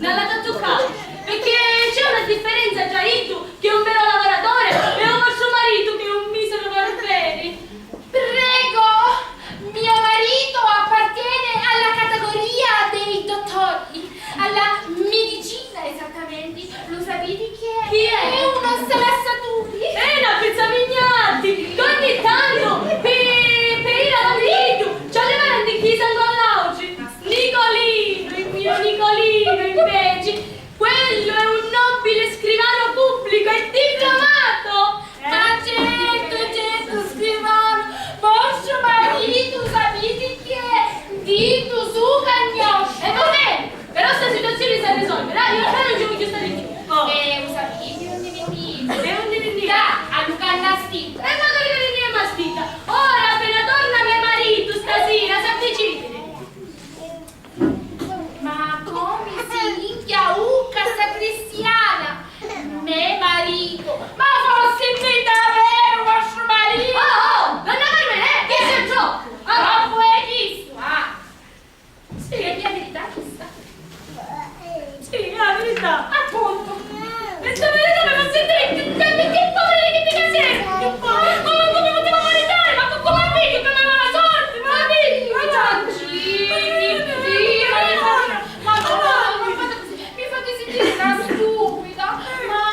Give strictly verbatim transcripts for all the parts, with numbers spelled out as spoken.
Nun l'ha da tuccari, pecché c'è una differenza tra iddu, che è un vero lavoratore, e un vostru maritu, che è un miseru barberi. Prego! Mio marito appartiene alla categoria dei dottori, alla medicina esattamente. Lo sapete chi è? Chi è? È uno strassaturi. È una pizza mignardi, che ogni tanto, pi, pi ira da iddu, ci alleva a chiesa con l'auci. Nicolino, il mio Nicolino, invece, quello è un nobile scrivano pubblico e diplomato! Ma certo, certo, scrivano, vostru maritu, sapiti chi è? Dittu su ca gnosci! E va bene, però sta situazione si risolve, dai, io ormai non ci voglio stare più. Oh. Eh, u sapiti unni vinniti? E unni vinniti? Da, a Lucanna Stitta. E magari che vinniti a Stitta. Ora appena torna me maritu stasera, s'avvicina. Ma comu si minchia ucca sta cristiana? Me maritu! Ma fossi mi daveru vostru maritu! Oh, oh, donna Carmela, eh, che sei troppo! Ah, troppo è chistu, ah! Sì, è la verità questa. Sì, è la verità. Appunto. E sta verità mi fa sentire che, che, che, che povera che ti casera! Ma manco mi poteva maritare, ma come vedi che mi va la sorte, ma vedi, ma Giancini, Dio, ma mi fa, ma no, no, mi fate così, mi fate sentire una stupida, ma,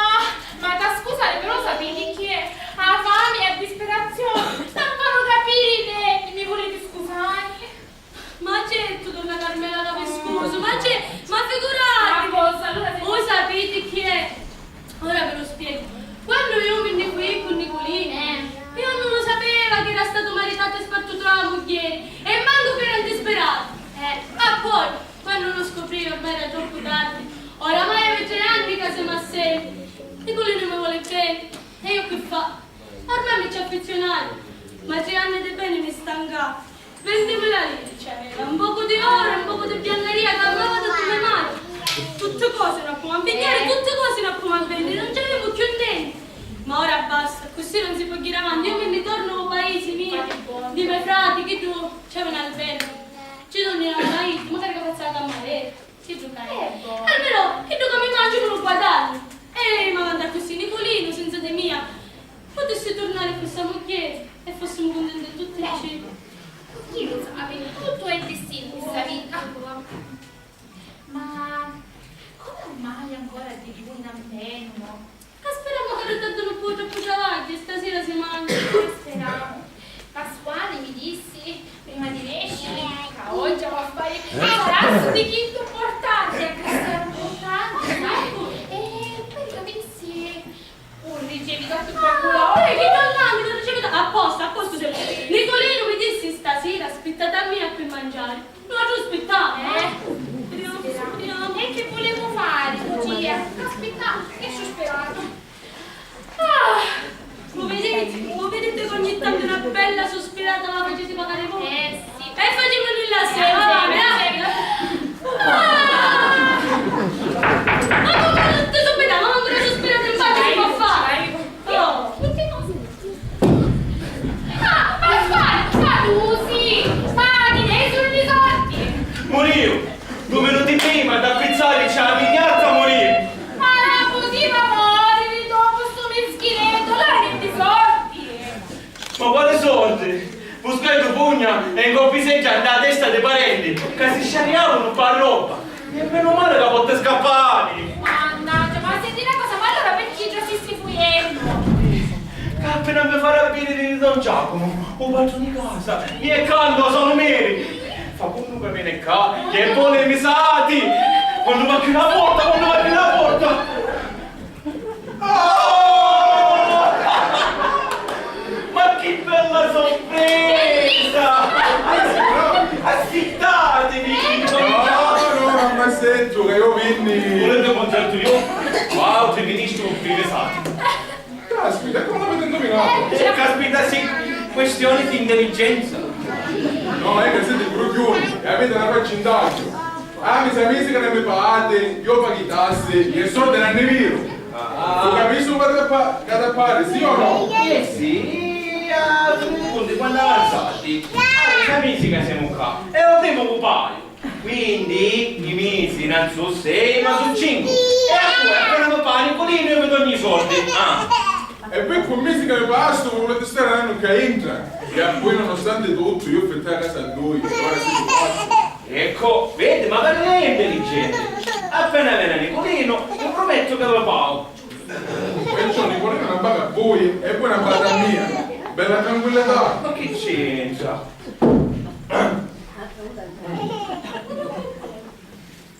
ma da scusare, però sapete chi è? La fame e la disperazione, non fanno capire i denti, mi volete scusare? Ma certu, donna Carmela, ca vi scusu, ma c'è, ma figurati! Ma cosa? Allora se... Voi sapete chi è? Ora ve lo spiego. Quando io mi ne fui con Nicolino, eh, io non lo sapeva che era stato maritato e spartuto dalla moglie, e manco che era un disperato. Eh. Ma poi, quando lo scoprì, ormai era troppo tardi. Oramai aveva tre anni che siamo assenti. Nicolino mi vuole bene, e io che fa? Ormai mi ci affezionai, ma tre anni di bene mi stanca. Vintimila liri ci aveva, un poco di oro, un poco di biancheria, calmava tutti i me mali. Tutte cose non può vendere, tutte cose non può vendere, non c'avevo più niente. Ma ora basta, così non si può andare avanti. Io mi ne torno al paese mio, di me frati, che tu c'è un albergo. Ci torno al paese, magari che faccio la cammarera. Ci giocare. Eh, boh. Almeno, chiddu ca mi mangiu non lo guadagno. E mi manda così Nicolino, senza di mia. Potessi tornare con sua moglie e fossimo contenti tutti e due. Chi lo sa, tutto è destino questa vita. Ma come mai ancora di voi non vengono? Ca speramu ca tantu non poi troppu travagghiu, stasera si mangia. Speramu. Pasquale mi dissi, prima di nesciri, ca oggi va a fari un passo di quinto importante, a Cristiano importante, sai? E poi io pensi, un ricevitore. Ah, pure chi tornando, un ricevitore. A posto, a posto siamo. Nicolino mi dissi stasera, aspittate a me qui mangiare. Noi aspittiamo, eh? Speriamo, speriamo. E che vulemu fari, Lucia? Aspittà, e sciu spiratu. Ah! Lo vedete, lo vedete che ogni tanto una bella sospirata la facete pagare voi? Eh, sì. E facciamo la sera, va bene, eh? Ah! Ma come non ti sospirare? Ma ancora sospirate in faccia si può fare? Oh! Ah, Pasquale, ma tu sì! Ma chi ne sono i soldi? Muriu! Due minuti prima d'appizzari c'è la pignata, muriu! Ma la putiva moriri dopu stu mischineddu, l'hai di sordi! Ma quali sordi? Puscai tu pugna e incoppizeggia nta testa dei parenti, ca si sciariavanu ppa roba! E meno male ca potti scappari! Mannaggia, ma senti una cosa, ma allora perché già si stai fuiendu? Ca appena mi farà viri di Don Giacomo, u patruni di casa, mi è candu sono meri! Fa contu ca veni ccà, che poi mi sati! Quannu va chiù la porta, quannu va chiù la porta! Oh! Ma chi bella sorpresa! Assittatevi! No, no, non mi sento, che io vinni. Volete un concerto io? Wow, ti viniste un privesato. Caspita, come l'avete indovinato? Caspita, sì, questione di intelligenza. No, ma è che siete brucioni e avete una faccia in taglio. Ah, mi sa mesi che non mi pagate, io pago i tassi e i soldi non ne viro. Ah. Tu capisci cosa che fa-, che da fare, sì o no? Eh sì, ah, tu conti quando avanzati. Ah, mi sa mesi che siamo qua. E lo primo cupaio. Quindi i misi non su sei, ma su cincu. E a cui appena mi pari Niculinu io mi dognu i soldi. Ah. E poi cu misi ca mi pagasti, vuliti stari un annu ccà intra. E a poi, nonostante tuttu, io affittai a casa a dui, e ora simu quattru. Ecco, vedi, ma parri lei è intelligente. Appena veni Niculinu, mi promettu ca vi pagu. Perciò Nicolino na paga a voi e voi na paga a mia. Bella tranquillità. Ma chi c'entra?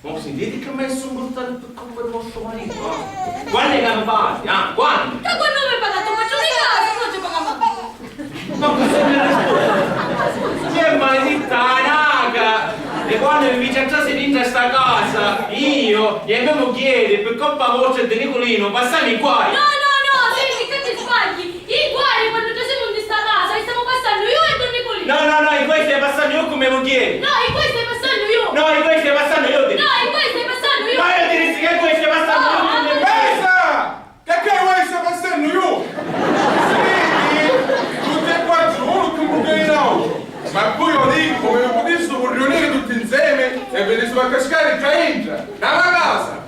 Ma sentite che mi sono portato per comprare vostro marito, eh? Quando è che mi paghi, ah? Quando? Ca quannu mi pagati u patruni di casa, no ci pagamu a voi. Ma cosa mi rispondi? Chi è maleditta anaca! E quando mi ci trasi dintra sta casa, io e me mugghieri, per colpa vostra e di Nicolino, passamu i guai! No, no, no, senti, ca ti sbagli! I guai quannu trasimu in sta casa, i stamu passannu io e don Nicolino! No, no, no, i guai stai passannu io cu me mugghieri! No, i guai stai passannu io! No, i guai stai passannu io! No, i guai stai passannu io! Ma io ti dissi che i guai stai passannu io cu me mugghieri! Basta! Che, che vuoi sta passannu io? Sì, tutti e quattro, uno più mugghieri di l'autu. Ma poi io dico, come putistu riunire tutti insieme e venistu a cascare ccà intra, nella casa?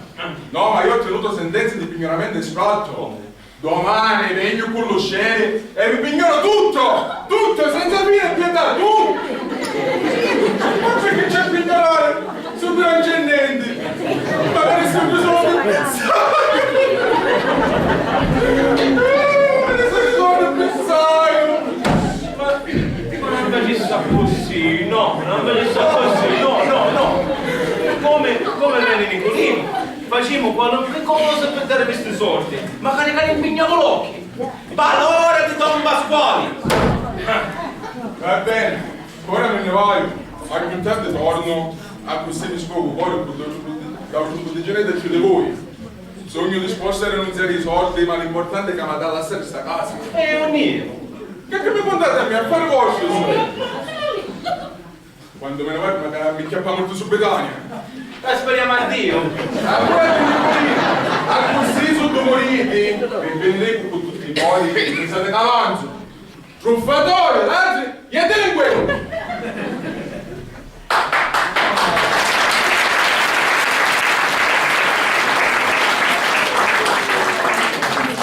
No, ma io ho ottenuto sentenza di pignoramento e sfratto. Domani vegnu cu l'uscieri e vi pignoro tutto! Tutto, senza fine e pietà, tutto! Ma perché c'è a pignorare? Subito non c'è niente! Magari sempre solo per pensare! Magari sempre solo per pensare! Ma, ma non facessi così, no, non facessi così, no, no, no! Come, come veni Nicolino? Facimu qualunque cosa per darvi sti soldi, ma caricari in pigna l'occhi! Valore di Don Pasquali! Va bene, ora me ne vaiu. A cchiù tardi tornu, accussì mi sfogu puru cu l'autu cuntiggenti cchiù di voi. Sugnu dispostu a rinunziari i soldi, ma l'importanti è ca m'hati a lassari sta casa. E unni? Che, che mi cuntate a mia? Affari vostri, suli. Quantu mi ne vaiu, ma ca mi chiappa mortu subitaniu. E speriamo a Dio. Allora ti dico io, accussì su ddu muriti, vi vinnicu cu tutti i modi, pensate ca avanzu. Truffatori, ladri e delinquenti!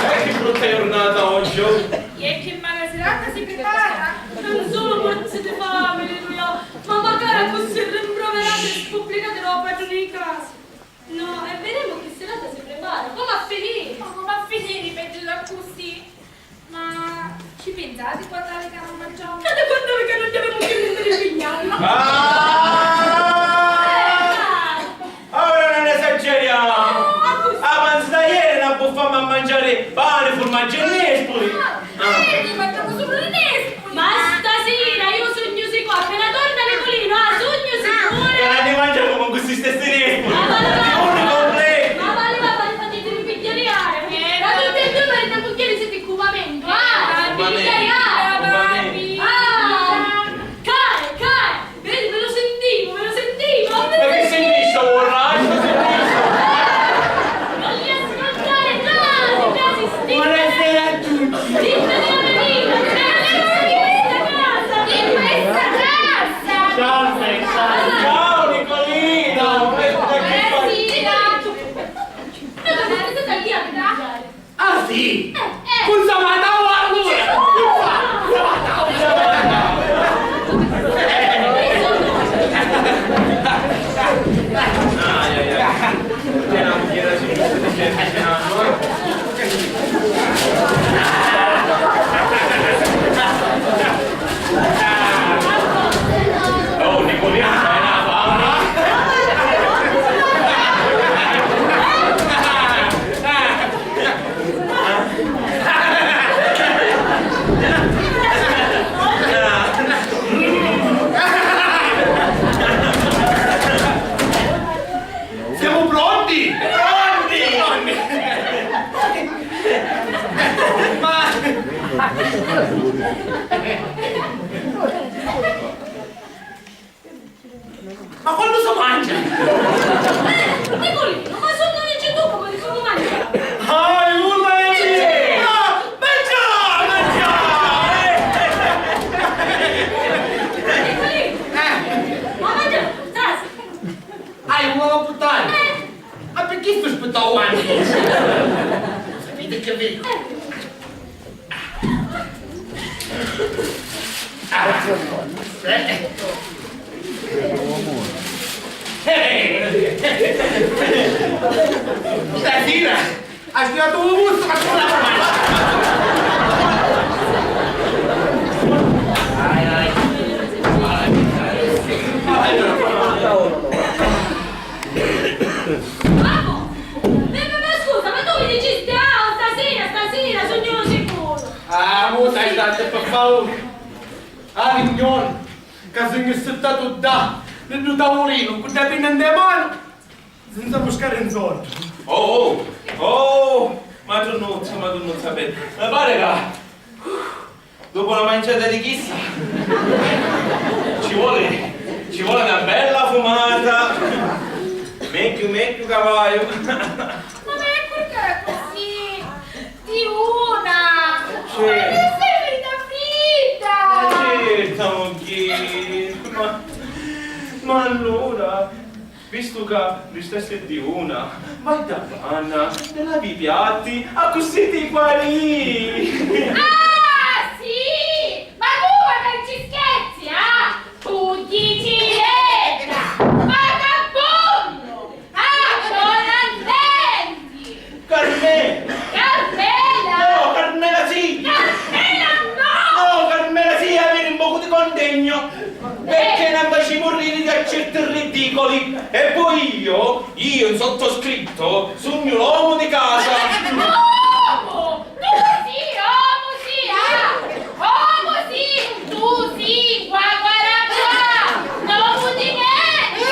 E che brutta giornata oggi, oh! E che mala serata si prepara! Non solo morti di fame, lui, oh! Ma macari accussì rimproverati e spubblicati dâ padruna di casa. No, e videmu chi sirata si prepara. Comu a finiri? Ma comu a finiri, peggiu d'accussì? Ma ci pinsati quannu havi ca non mangiamu? E quannu havi ca non avemu chiù nenti di pignarla? Ah! Ora non esageriamo! Avanzi da ieri non abbuffammu a mangiari pani, furmaggiu e nespuli! Ah, ieri mangiamu sulu di nespuli! Ma stasira io sugnu sicura, appena torna Nicolino, ah, sugnu sicura! Ca n'hannu mangiatu cu sti stessi nespuli! Ma vale, vale, vale, vale, vale, fatemi pigghiari aria! Ma tutti e due parete a cugghiari siete in cumamento, ah! Cumamento. Pigghiari aria! Cumamento. Ah! Cari, cari! Vedi, me lo sentivo, me lo sentivo! Ma che sentistu, borraccia? Sentistu? Non li ascoltare, no! Buonasera a tutti! Ditemi la verità! Di questa casa! Di questa casa! Ciao, Alex. Ciao, Nicolino! Eh, sì, grazie. Ah, sì? Eh, eh. Cu sa matau allura! Cu sa matau! Siamo pronti? Pronti! Pronti! Ma... Ma quannu si mangia? Eh, Nicolino, ma sutta non c'è tu come si mangia? Ah, mangia, mangia! Nicolino, ma mangia, trasi. Chi stu spitau anni? Sapete che vedo? Ah, eh. Eh. Stasera ha studiato un gusto, ma con la mano. Dai, dai. Babbo! Babbo, ma scusa, ma tu mi dicisti, ah, stasera, stasera, sugnu lu sicuru! Ah, muta, stai, per favore! Ah, riunione, ca sugnu ssuttatu ddà, nni lu tavulinu, cu dda pinna nte manu, senza buscari un soldu. Oh, oh, oh, Madonnuzza, Madonnuzza, bella, mi pare ca Dopu na manciata di chissa ci voli, ci voli na bella fumata. Megghiu, megghiu ca vaiu. Ma perché accussì? Di una! Sì. Ma che sei fridda, fridda! Ma certu, amore. Ma, ma allura, Vistu ca ristasti di una, vai dda banna, ti lavi i piatti, accussì ti guarì! Ah, sì! Ma tu ma ca ci scherzi, ah? Pugghicidedda! Vagabundu! Ah, donna Nenti! Carmè! Carmela! No, Carmela sì! Carmela no! No, Carmela sì, aviri un pocu di contegno! Perché non facimu ridiri a certi ridicoli? E poi io, io, il sottoscritto, sugnu l'omu di casa! Omu! Tu sì omu, sì, ah! Omu sì! Tu sì, guaguaragua! N'omu di nenti!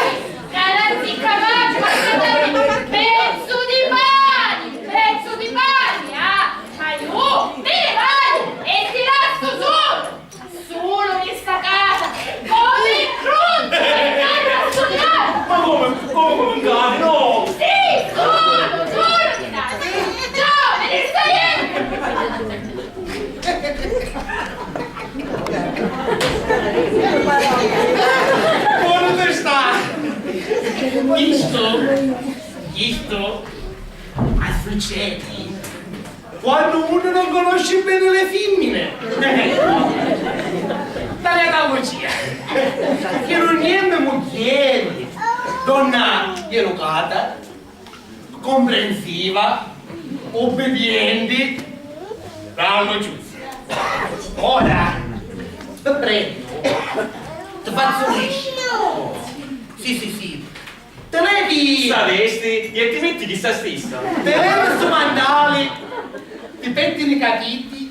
Ca non si capaci, ma pezzu di pani! Pezzu di pani, ah! Ma ju ti li vaju e ti lassu sulu! Sulu in sta casa! Comu un crunzu! E non a studiari! Ma come, come, come un cane, no! Sì, sulu, sulu ti lassu! Ciao, mi ne sto jennu! Buono ti sta! Chistu, chistu a succedi quannu unu non conosci beni le fimmine. Taliata la bugia. Chi non è me mugghieri, donna educata, comprensiva, ubbidienti, bravo Giusi. Ora, ti prego, ti fazzu un esci. Sì, sì, sì. Ti levi sta vesti e ti metti chista stissa. Ti levi stu mandali, ti pettini i capiti.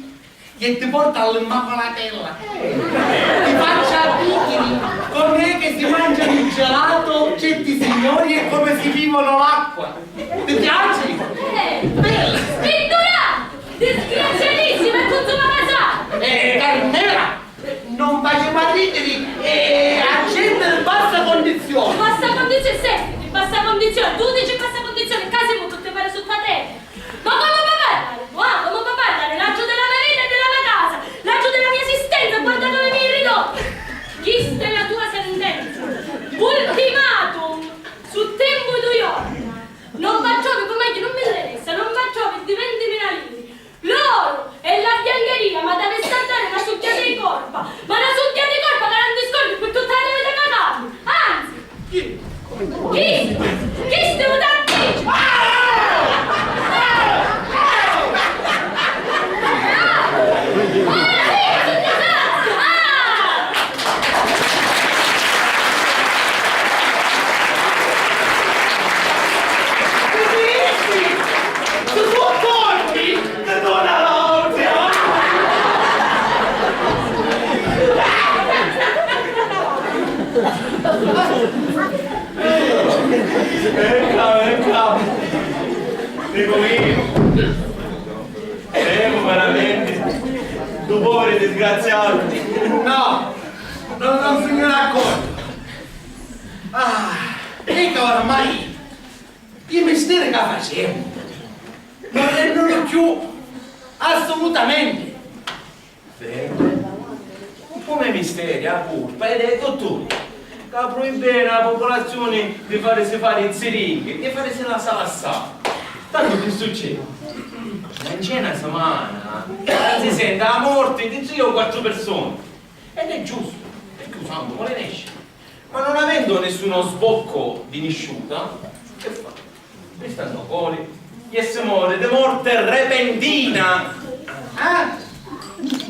Chi ti porta all'Immacolatella? Ti faccia ridiri com'è che si mangiano il gelato certi signori e come si bevono l'acqua. Ti piaci? Eh, bella! Spintura! Disgraziatissima e consuma casata! Eh, Carmela, non facciamo ridiri e accendere bassa condizione! Bassa condizione, senti, bassa condizione, tu dici bassa condizione, casi tu ti pare sotto a te! Ma comu va parlari? Ah, comu va parlari? L'aggiu della me vita e della me casa, l'aggiu della mia esistenza, guarda come mi ridotti! Chista è la tua sentenza! Ultimatum! Su tempu dui jorna! Non m'attrovi, comu megghiu non m'interessa, non m'attrovi di ventimila liri! L'oru e la biancheria ma t'avissi a dari na succhiata di corpa, ma na succhiata di corpa ca non ti scordi pi tutta la vita ca cambi, anzi! Chi? Chi? Chi stivu tanticci? Ti dona l'audio! Ecca, ecca. Dico io. Siamo veramente due poveri disgraziati. No, no, non sugnu d'accordu. Ah, mica ormai i misteri ca facemu non rendono più assolutamente. Senti, un po' mi misteri, a curpa è dei dottori. Ca pruibbìa a pupulazziuni di farisi fari i ziringhi, di farisi lassa lassari. Tantu chi succedi? Ca nc'è na simana, ca si senti a morti di tri o quattru pirsuni. Ed è giustu, picchì u sangu mori nesci. Ma non avendo nessuno sbocco di nisciuta, che fa? Restando cori, e si mori di morte repentina. Eh?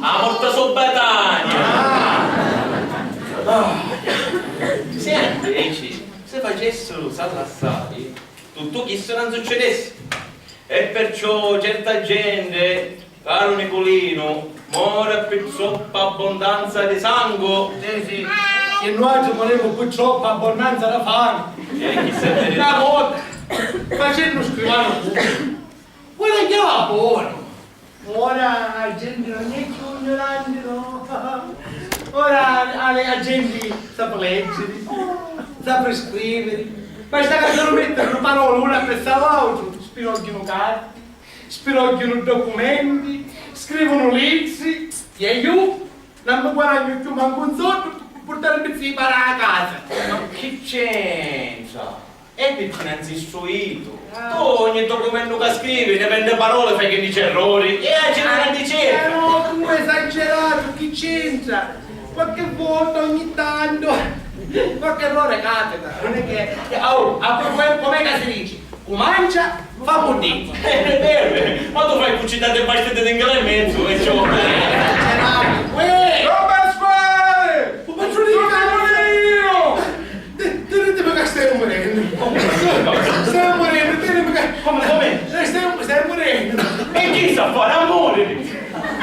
A morte subitanea. Ah. Se inveci si facessero sallassari, tutto chisto non succedesse. E perciò certa gente, caru Niculinu, mori pi troppa abbondanza di sangu. Sì, sì. E nuatri muremu pi troppa abbondanza di fami. E chi si vidi? Na vota, facennu scrivanu puru, guadagnava bonu. Ora a genti non è cchiù ignoranti, no? Ora a, a, a genti sapi leggiri, sapi scriviri. Basta ca si lu mettiri lu paroli unu appressu a l'àutru, spirogghinu carti, spirogghinu documenti, scrivunu littri, e iu non mi guadagnu cchiù mancu un soddu pi purtari pizzi di pani a casa. Ma chi c'entra? E picchì non si struitu? Tu ogni documentu ca scrivi, ne venti paroli, fai quindici errori, e a girare di cerca. Eh, no, tu esageratu, chi c'entra? Qualche volta, ogni tanto, qualche errore capita. Non è che, oh, a proposito, com'è che si dice? Cu mancia fa buddizza. Eh, beh, ma tu fai cucitati e bastiti di inglese e mezzo, e ciò. Uè! Don Pasquale! Lu pazzu di... Don Niculinu! Te-, tenitemi ca staiu murennu. Staiu murennu, tenitemi ca... Come, come? Eh, staiu, staiu murennu. E chi sa fari? A mori!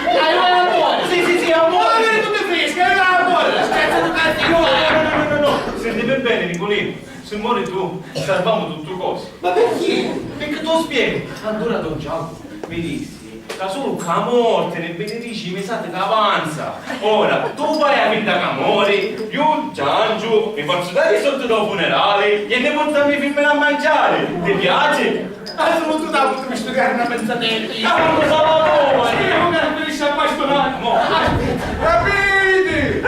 Hai a mori? Sì, sì, sì, a mori! Ma vedi tutti freschi, hai a mori! Scherzo di cazzo! No, no, no, no, no, no. Sentimi beni, Niculinu. Si mori tu, salvamu tuttu cosi. Ma picchì? Picchì tu spieghi. Allura don Giacu mi dissi ca sulu cu a morti ni binidici i misati ca avanza. Ora, tu fai a finta ca mori, iu ciangiu, mi fazzu dari i soddi dô funerali e ni purtu a me fimmina a manciari. Ti piaci? Ah, sulu tu t'avuttu pi studiari na penzatetti. Ah, ma cosa la tua? Sì, un che finisci a bastonari. Mo. Capiti?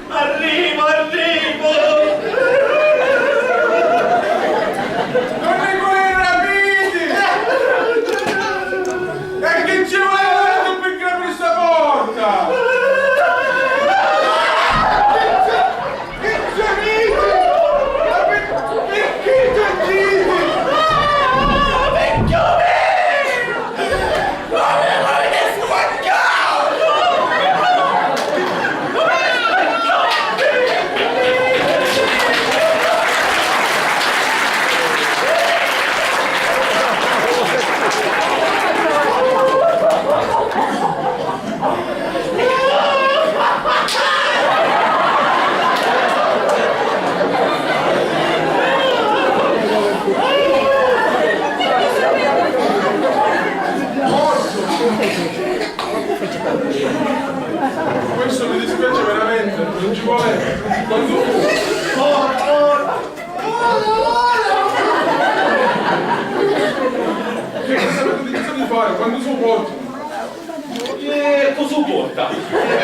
Arrivo, arrivo! Don Niculinu, rapiti! E chi ci vuole pi grapiri sta porta? Chi ci diti? Ma pi-, pirchì ci diti? Vecchiu mio! Questo mi dispiace veramente, non ci vuole. Quando... Che cosa avete deciso di fare? Quando si può? E cosa porta?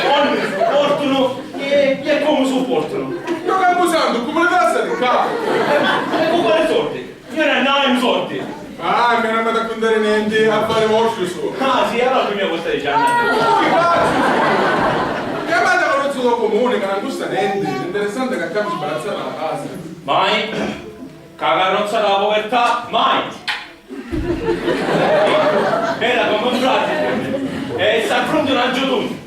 Quannu portanu e, e comu si portanu? Io campusantu, come le tazze di qua! E con quali soldi? Io non ho soldi! Ah, mi non mi da contare niente, affare vostro su! Ah, sì, allora tu mi vuoi stare dicendo? Voi, cazzo! Chiamate la Rozzo del comune, che non costa niente, l'interessante è che accabi sbarazzata la casa. Mai! Ca carrozza della povertà, mai! Era come un frate, e sta pronto un giorno.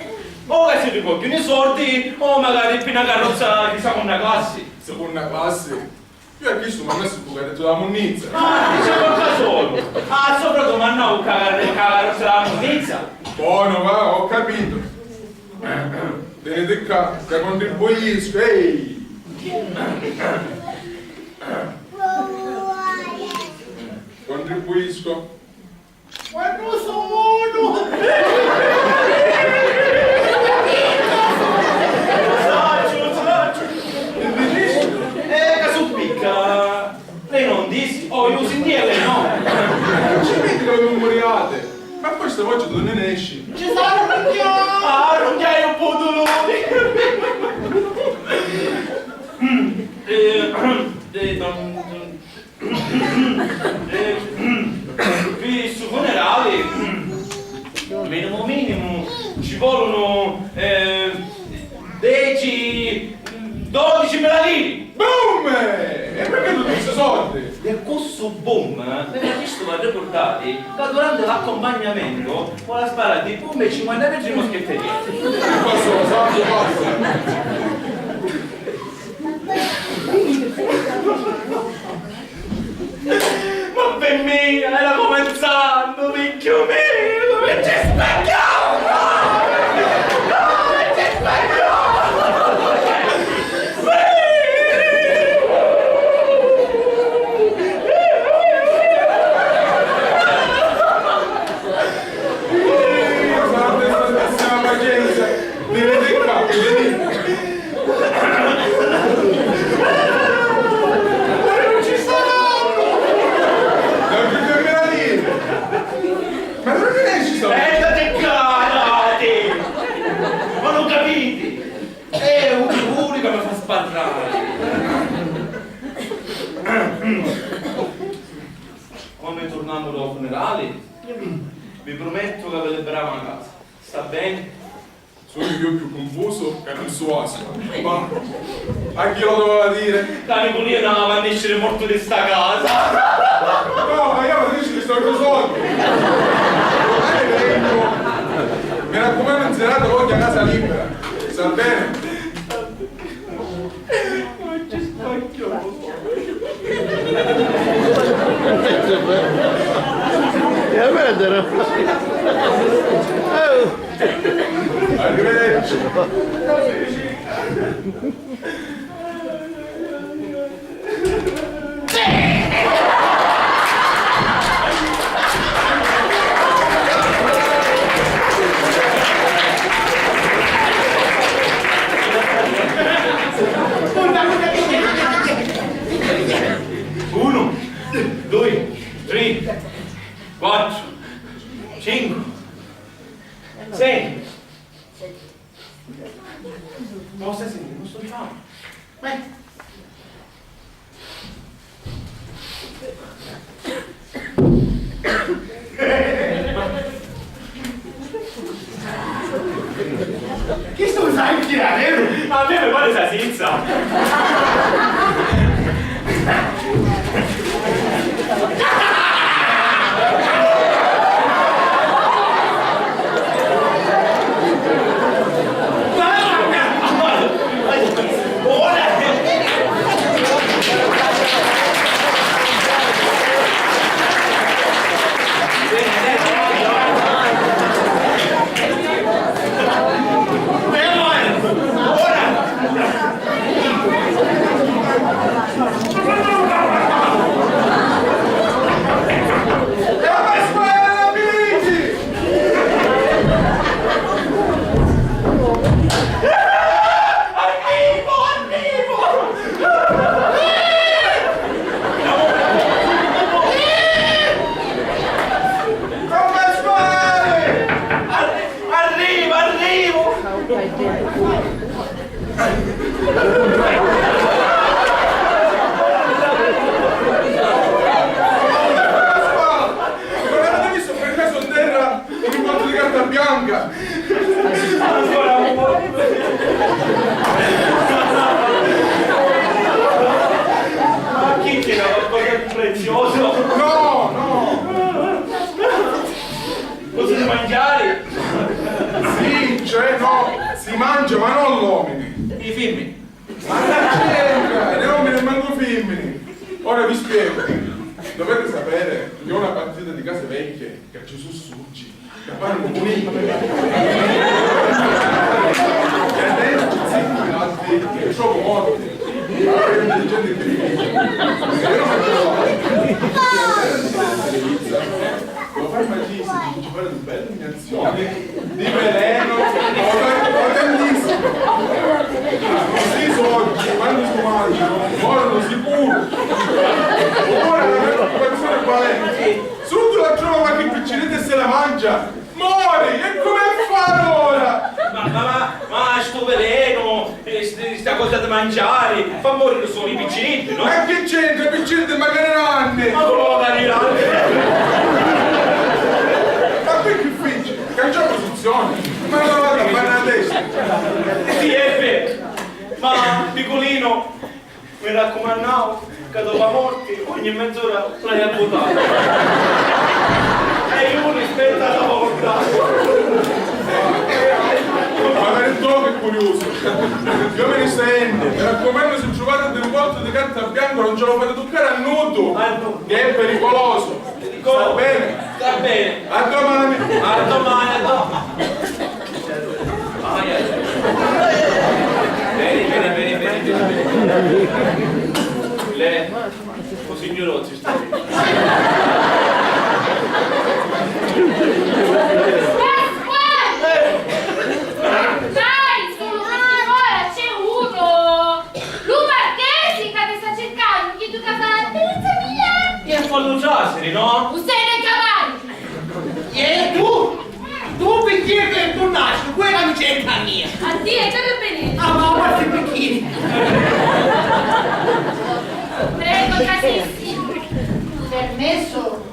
O che si ricogliunu i soldi, o magari pi na carrozza di seconda classe. Seconda classe? Io a chistu m'ha messo un buchetto della munnizza. Ah, dice qualcosa solo. Ah, sopra domandavo ca, ca carrozza della munnizza. Buono, va, ho capito. Tenete qua, che contribuisco, ehi! Contribuisco. Quannu sunu? Sacciu, sacciu. Dissi, oh, iu sintìa lei, no? Ci vidi ca vi muriati! Ma poi sta voce d'unni nesci? Ci sarà un chiù! Ah, arrunchiai un putuluni! Eh, eh, dom-, dom-, eh, pi stu funerali, minimu minimu, ci volunu, eh, deci, dodicimila liri! Boom! E perché tutti sti soldi? E cu stu boom, mi facistu arripurtari ca durante l'accompagnamentu ora spara di boom e cinquanta metri di moschetteria. Passa, Santu, passa! Ma pi mia era cuminzannu, figghiu miu, mi ci specchiau! Mi ci specchiau! Santa, santissima pacienza! Venite qua, venite! Ma non ci sarà! Non ci fermerà niente! Ma non riesci a... Aspettate, calate! Ma non capite? È un pure che mi fa sparrare! Quando torniamo dal funerale, vi prometto che vi liberavo una casa. Sta bene? Sugnu iu cchiù cunfusu ca nun su Asua. Ma a chi lo doveva dire? Ca Niculinu aveva a nesciri mortu di sta casa. No, ma iu avu a nesciri sta cosa sottu. Mi raccumannu, in serata vogghiu a casa libera. Sta bene? È vero. Arrivederci. Unu, dui, tri, quattru, cincu, sei. Ma stai sentendo sto ciao? Beh. Chi stu sai chi è, vero? A me mi pare sa sinza. Arrivu, arrivu! Guardate, mi sono preso in terra un incontro di carta bianca! Ma chi ti dà qualcosa di prezioso? No, no! Cosa si mangiari? Sì, cioè no, si mangia, ma non l'omini. I fimmini. Ma che c'entra? Né omini e manco fimmini. Ora vi spiego. Dovete sapere che una partita di case vecchie che ci su suggi, che fanno puliti. Che adesso ci sono altri che sono morti. Gente che... Lo farmacista dice: "Ci vuole un bel iniezione di veleno poten-, potentissimo. Così i soldi, quando si mangiano, morono sicuro." Ora Subito la trova qualche picciridda e se la mangia. Mori! E come fare ora? Ma, ma, ma, ma stu velenu, eh, st-, sta cosa di mangiare, fa morire solo i picciriddi, no? Ma che c'entra i picciriddi magari nanni? Ma come magari nanni? Ma qui che fici? Cangia posizione? Ma non la vado a fare la testa. Sì, è vero. Ma, Nicolino, mi raccumannau ca dopu a morti ogni mezz'ora l'haiu a vutari. E iu rispettu a la morta. Magari tu che curiusu. Io me ne sento, mi raccomando, se trovate di un botto di carta bianca non ce lo fate toccare a nudo, che è pericoloso. Sta bene? Sta bene. A domani. A domani, a domani. Ai, ai. Bene, bene, bene, bene, bene. Le, o signor Ozzi, sta bene. Dai, sulu un'ora c'è uno! Lu marchesi ca ti sta circannu, chiddu ca fa: "Bellezza mia!" E fallu trasiri, no? U seni cavari! E tu? Tu picchì che tu nasci? Quella mi c'entra mia! A ti e carabinieri! Ah, ma guarda picchì! Prego, casissimo! Permesso?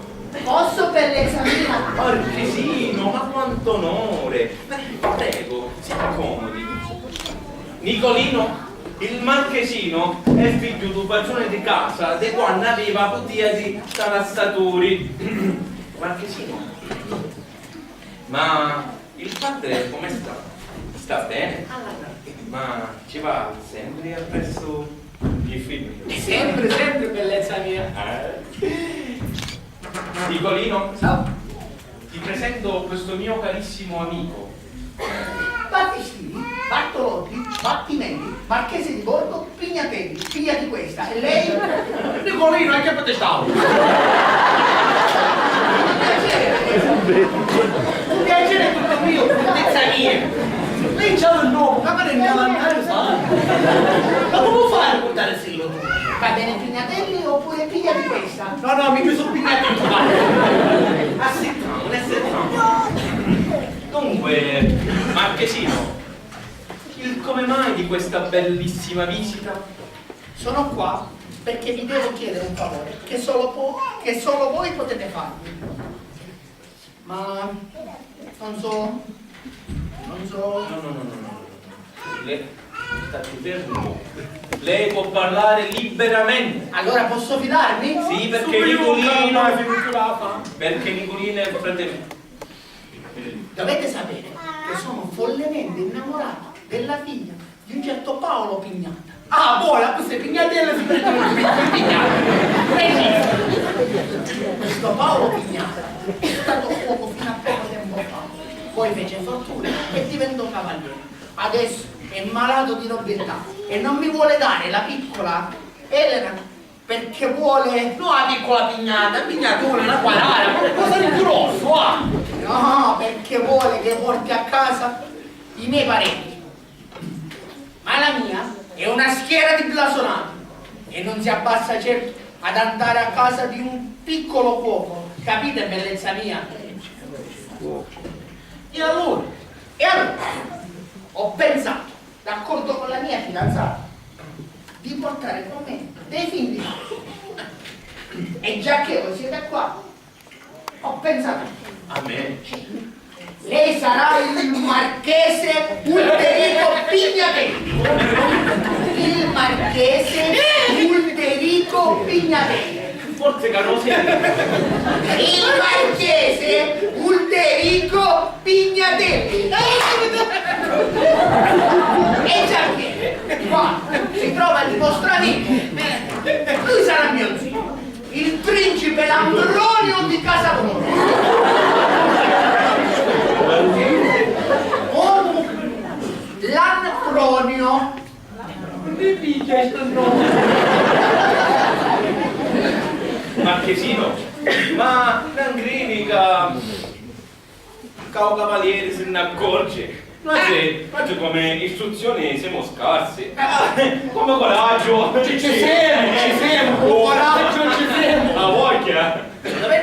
Posso, bellezza mia? Marchesino, ma quanto onore! Ma prego, si accomodi. Nicolino, il marchesino è figghiu dû patruni di casa di quannu aveva putia di Tarastaturi. Marchesino, ma il padre come sta? Sta bene? Ma ci va sempre appresso? Che fine? Sempre, sempre, bellezza mia. Eh? Nicolino, ti presento questo mio carissimo amico. Battistini, Bartolotti, Battimelli, Marchese di Borgo, Pignatelli, figlia di questa, e lei? Nicolino, e che te stau? Un piacere, un piacere tutto mio, bruttezza mia. Lei già il nome, ma non è mia, ma non lo sa. Ma come fai a portare Va bene Pignatelli oppure piglia di questa? No, no, mi chiuso Pignatelli, va. Assittamo, assittamo. Dunque, Marchesino, il come mai di questa bellissima visita? Sono qua perché vi devo chiedere un favore che solo po-, che solo voi potete farmi. Ma non so, non so. No, no, no, no, no, no. Lei, stati fermo. Lei può parlare liberamente. Allora posso fidarmi? Sì, perché Nicolino, perché Nicolino è il fratello. Dovete sapere che sono follemente innamorato della figlia di un certo Paolo Pignata. Ah, buona, questo è Pignatello, si prende un Pignata. Preciso. Questo Paolo Pignata è stato cuoco fino a poco tempo fa. Poi fece fortuna e diventò cavaliere. Adesso è malato di nobiltà e non mi vuole dare la piccola Elena perché vuole, no, la piccola Pignata, Pignatone, una quadrata, qualcosa di grosso, ah! No, perché vuole che porti a casa i miei parenti. Ma la mia è una schiera di blasonati e non si abbassa certo ad andare a casa di un piccolo cuoco, capite, bellezza mia? E allora, e allora, ho pensato, d'accordo con la mia fidanzata, di portare con me dei figli. E già che voi siete qua, ho pensato. A me? Lei sarà il marchese Ulderico Pignatelli. Il marchese Ulderico Pignatelli. Forse che non si... Il marchese Ulderico Pignatelli. E già che qua si trova il vostro amico, lui sarà mio zio, il principe Lambronio di Casa Borgo. Come? Lambronio. Non mi pigghia sto nome. Marchesino, ma non cridi ca, ca u cavalieri si n'accorgi? Noi, eh, noi come istruzioni siamo scarsi. Eh, come coraggio! Ci, ci siamo, ci siamo, con coraggio ci siamo! La voglia! Dovete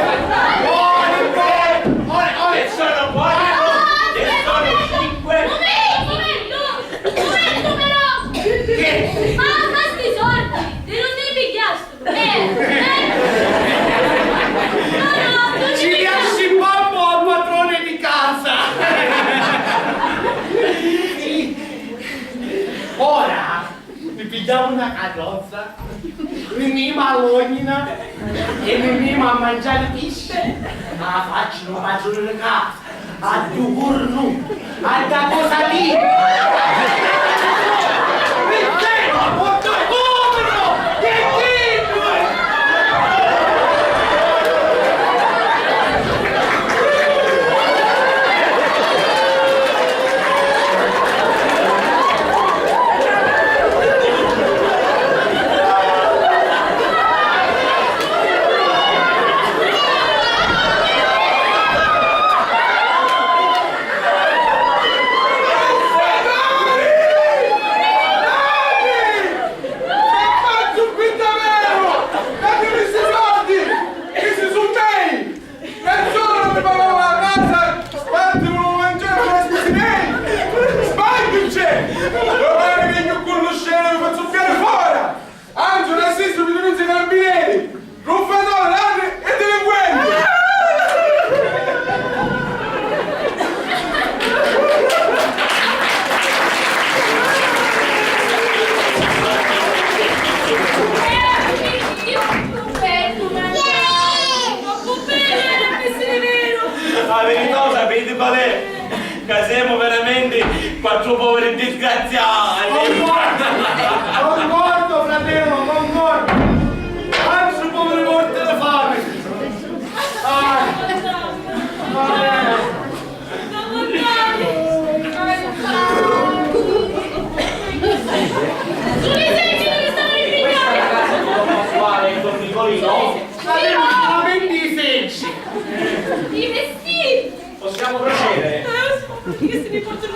Ora, ora, ora! Ci sono quattro, ci sono cinque. Momento, momento! Momento però! Che? Ma, ma sti soldi, di dove li pigliasti? Eh, eh? No, no, non ci li pigliasti. Li ha scippati al padrone di casa! Ora mi pigghiamu na carrozza, mi nnimu a l'ognina e mi nnimu a manciari pisci. A facci lu padruni di casa, a ddu curnu, a dda cosa lì! Perché? Ma povero! Che dico? La verità, sapiti qual è? Ca semu veramenti quattru poveri disgraziati! Concordu! Concordu, fratellu, concordu! Quattru poveri morti di fami! Ah! Va bene! Quale, don Nicolino? Avemu solamente i seggi. I vestiti! Possiamo procedere? Eh, che se ne portano.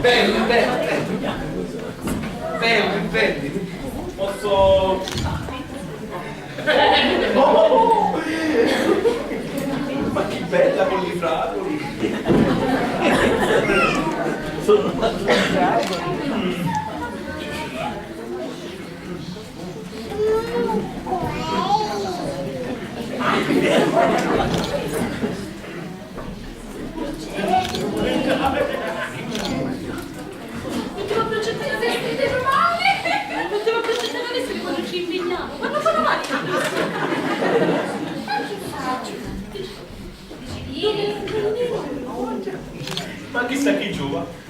Bellu, bellu, bellu. Bellu, bellu. Posso... Ma che bella con i fragoli. Sono... Poteva progettare le scritte romane! Poteva progettare le scritte quando ci impegnava! Ma non fanno male! Ma che faccio? Ma chissà chi giova.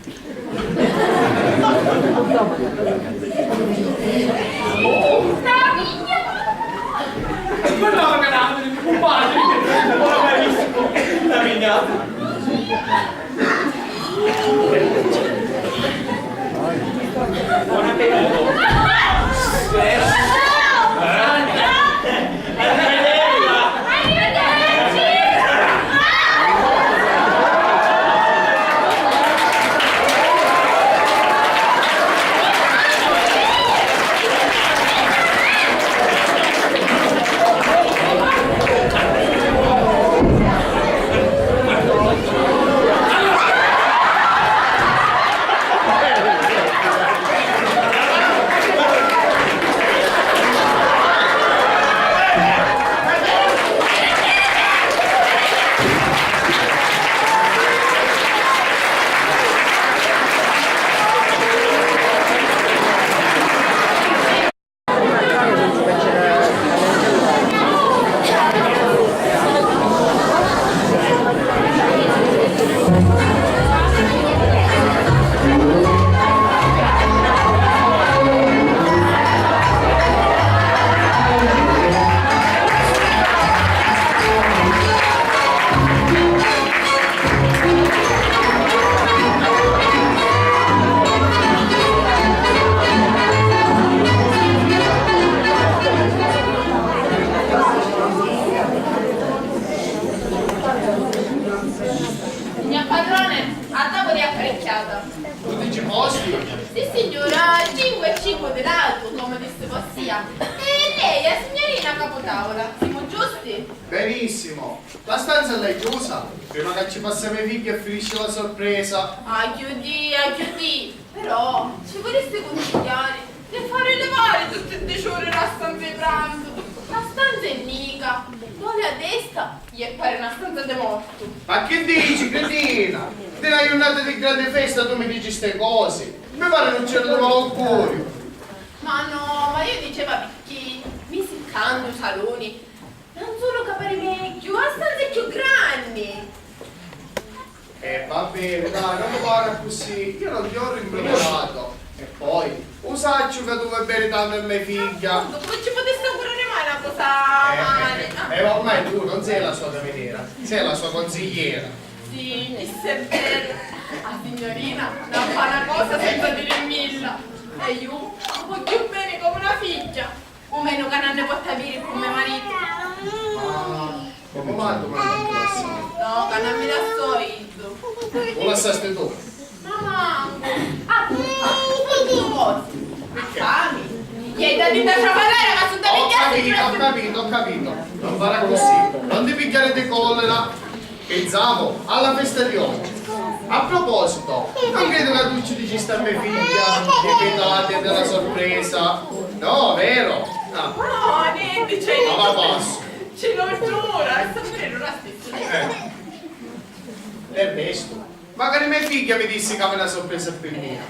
Signor padrone, a tavola è apparecchiata. Tutti ci posti? Sì, signora, cinque e cinque di lato, come disse vossia. E lei, la signorina capotavola, siamo giusti? Benissimo. La stanza l'hai chiusa? Prima che ci passa mia figlia e finisce la sorpresa. A chiudì, a chiudì. Però ci vorresti consigliare di fare levare tutti i diciori la stanza di pranzo. La stanza è nica, dole a destra, gli pare una stanza di morto. Ma che dici, cretina? Di na jurnata di grandi festa tu mi dici ste cose? Mi pare un certu malaugurio. Ma no, ma io diceva picchì mi si tanti saloni. Non sulu ca pari megghiu, a stanza è chiù granni! E va bene, dai, non mi pare così, io non ti ho rimproverato. E poi, u sacciu ca tu vuoi bene tanto a me figlia. Appunto, come ci potesse augurare mai una cosa male? E ormai tu non sei la sua cameriera, sei la sua consigliera. Sì, isso è vero. A signorina non fa una cosa senza dire mille. E io voglio bene come una figlia. O menu ca non ne potti aviri cu me maritu. Ma, ma comu mai tu mangi in classe? No, ca non mi lassò iddu. U lassasti tu? Ma mancu. Appuntu, a propositi, a fami. Iè, da dintra a ciavarrera, ma su da... Ho capito, ho capito, ho capito. Non fare così. Non ti pigliare di collera. Pensiamo alla festa di oggi. A proposito, non credo ca tu ci dicisti a me figghia di invitati e della sorpresa, no, vero? Ah. No, nenti, c'è. Ma va passu. Ci lo giura, è sempre lo stesso. Eh. Del resto, magari me figghia mi dissi ca aveva una sorpresa per mia.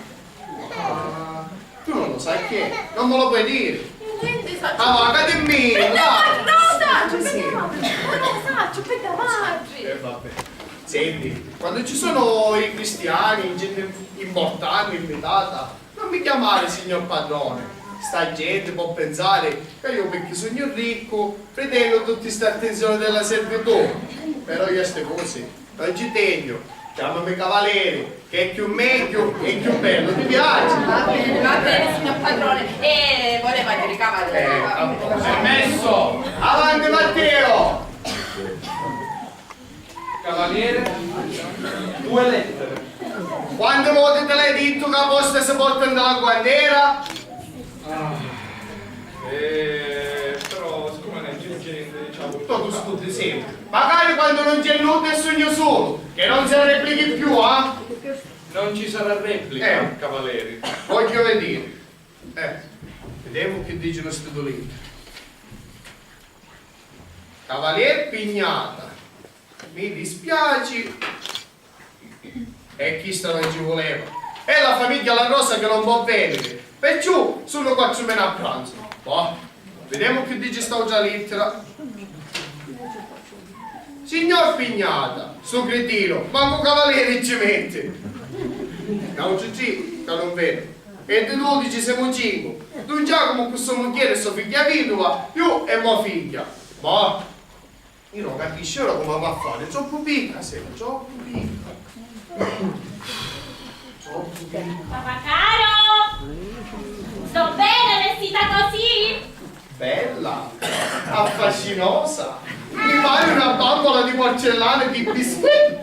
Ah. Tu non lo sai chi è? Non me lo puoi dire? Io niente sacciu. Ah, va, ca dimmi, no, dai. No, no, sacciu, sì, no, non lo sacciu, per da madri. Eh, vabbè. Senti, quando ci sono i cristiani, gente importante, invitata, non mi chiamare signor padrone. Sta gente può pensare che io, perché sogno ricco, pretengo tutte ste attenzioni della servitù. Però io a ste cose non ci tengo. Chiamami cavaliere, che è più meglio e più bello. Ti piace? Va bene, va bene, signor padrone. E voleva dire cavaliere. Eh, appunto. Permesso! Avanti, Matteo! Cavaliere, due lettere. Quante volte te l'hai detto che a posta si porta nella guantiera? Ah, eh, però siccome non c'è gente, diciamo, tu, tu scusi sempre. Magari quando non c'è nulla e sogno solo, che non si arreplichi più, eh? Non ci sarà replica, eh, cavaliere. Voglio vedere. Eh, vediamo che dicono sti due lettere. Cavalier Pignata, mi dispiaci, e chista non ci voleva. E la famigghia La Rosa che non può venire, perciò sono quattro meno a pranzo. Boh, vediamo che dice st'autra lettera. Signor Pignata, sto cretino, manco cavaliere ci mette. N'autri tri ca non vene. E di dodici siamo cinque. Don Giacomo cu so mugghieri e so figghia viduva, io e mo figghia. Boh. Io non capisco ora come va a fare, troppo picca sei, troppo picca. Troppo picca. Papà caro! Sto bene vestita così? Bella, affascinosa, mi pare una bambola di porcellana e di biscuit.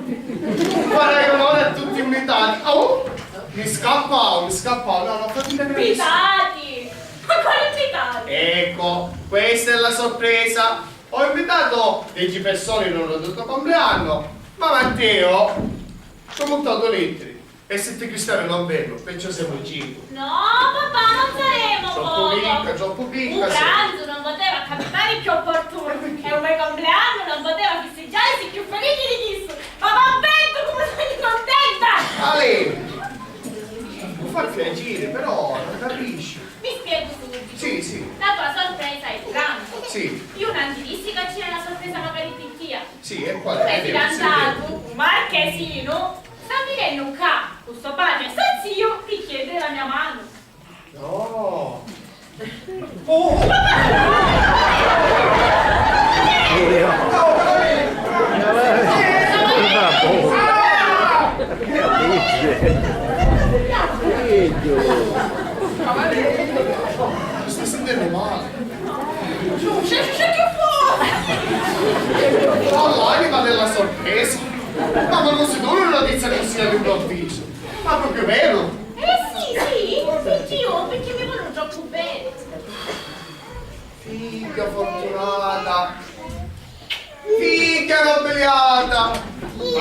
Farai onore a tutti i invitati. Oh, mi scappavo, mi scappavo, no, no, fai finta che non mi... Invitati! Ma quali invitati? Ecco, questa è la sorpresa. Ho invitato dieci persone in onore del tuo compleanno, ma Matteo ci ha buttato lettere e sette cristiani non vengono, perciò siamo in cinque. No, papà, non saremo poco. Troppo picca, troppo picca. Un pranzo non poteva capitare più opportuno. E perché? E un mio compleanno non poteva festeggiarsi più felice di questo. Ma va bene, come sono contenta! Ale, mi fa piacere, però non capisci. Mi spiego subito. Sì, sì. La tua sorpresa è il pranzo. Sì. Io non ti dissi che c'era una sorpresa magari picchia. Sì, e qual è? Tu hai fidanzato un marchesino, sta venendo qua con suo padre e suo zio per chiedere la mia mano. No. Oh! Mi sto sentendo male. C'è, c'è, c'è più fuori! Oh, l'anima della sorpresa! Ma quando si dona una notizia così all'improvviso? Ma proprio vero? Eh sì, sì, perché io, perché mi vogliono troppo bene. Figlia fortunata! Figghia nobiliata!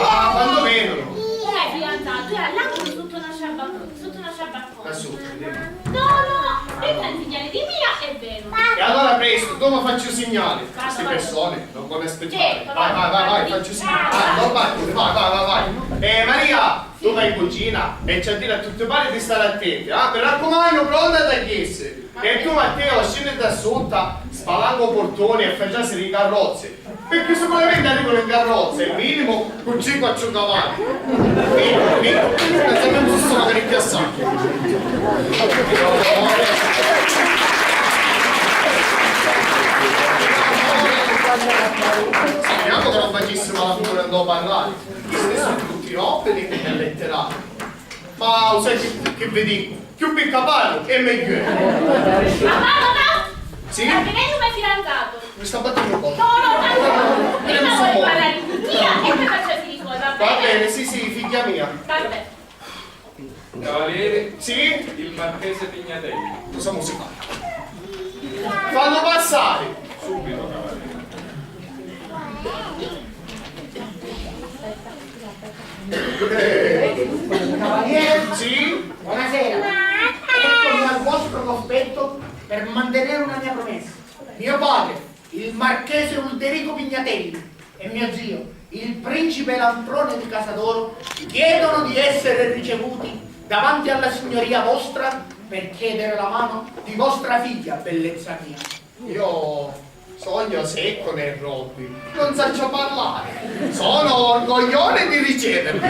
Ah, quando vengono? Era fidanzato, era là sotto una sciabaccona, sotto una sciabaccona. Lassù, vediamo. No, no, no, aspetta un segnale di mia e vengo. E allora presto, dopo faccio segnale. Vado, vado. Queste persone non vogliono aspettare. Certo, vai, vai, vai, vai, faccio segnale. Ah, non battere, vai, vai, vai, vai. Eh, Maria, tu vai in cucina e ci a dire a tutti pari di stare attenti, ah? Mi raccomando, pronta a tagliesse. E tu, Matteo, scendi da sutta, spalanca u purtuni e fai trasiri i carrozzi. Perché sicuramente arrivano in carrozza, è minimo, con cinque a cinque cavalli. Minimo, minimo. Pensate un sistema che ricchia assai. Speriamo che non facessimo la figura andò a parlare. Questi sono tutti nobili e letterati. Ma sai che, che vi dico? Più picca parru e meglio è. Papà, papà! Sì? Sta venendo mio fidanzato. Mi sta battendo un po'. No, no, tanto no. Prima voglio parlare con tia e poi faccio finire i suoi, va bene? Va bene, sì, sì, figlia mia. Va bene. Cavaliere, sì? Il marchese Pignatelli. Cosa musicale? Fallo passare! Subito, cavaliere. Cavaliere? Sì? Buonasera. Eccomi al vostro cospetto per mantenere una mia promessa. Mio padre, il marchese Ulderico Pignatelli, e mio zio, il principe Lanfrone di Casadoro, chiedono di essere ricevuti davanti alla signoria vostra per chiedere la mano di vostra figlia, bellezza mia. Io sogno secco nei robbi, non saccio parlare. Sono orgoglione di ricevervi.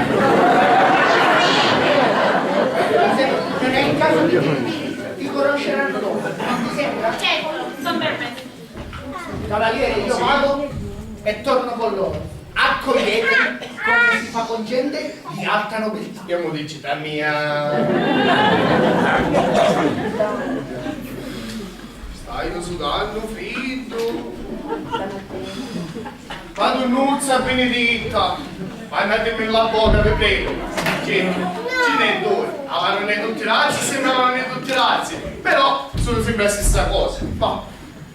Se non è il caso di tutti, ti conosceranno dopo. Non ti sembra? Cioè, con, con permesso. Cavaliere, io vado e torno con loro. Accoglietemi come si fa con gente di alta nobiltà. Che mo dici a mia? Staiu sudannu friddu. Madunnuzza biniditta, mannatimi la bona, vi prego. Ci, ci n'è due. Avanu ne tutti razzi, sembrano ne tutti razzi. Però sono sempre la stessa cosa. Ma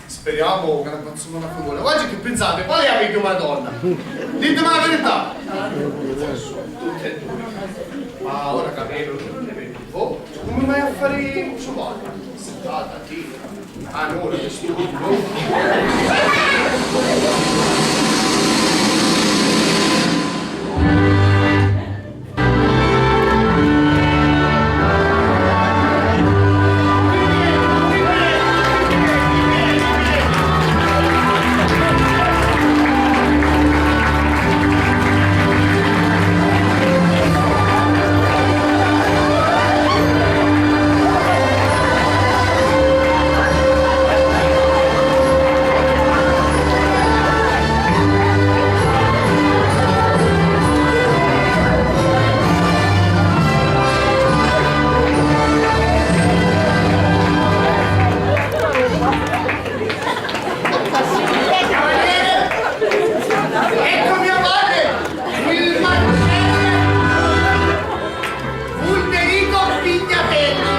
speriamo che non facciamo una figura. Oggi che pensate, qual è la meglio Madonna? Ditemi la verità. Tutte e due. Ma ora capello, non ne vedo. Oh, come vai a fare un ciubato? Sentata, tira. Ah, no, ora che sto. Cavaliere, ecco mio padre, il marchese Ulderico Pignatelli.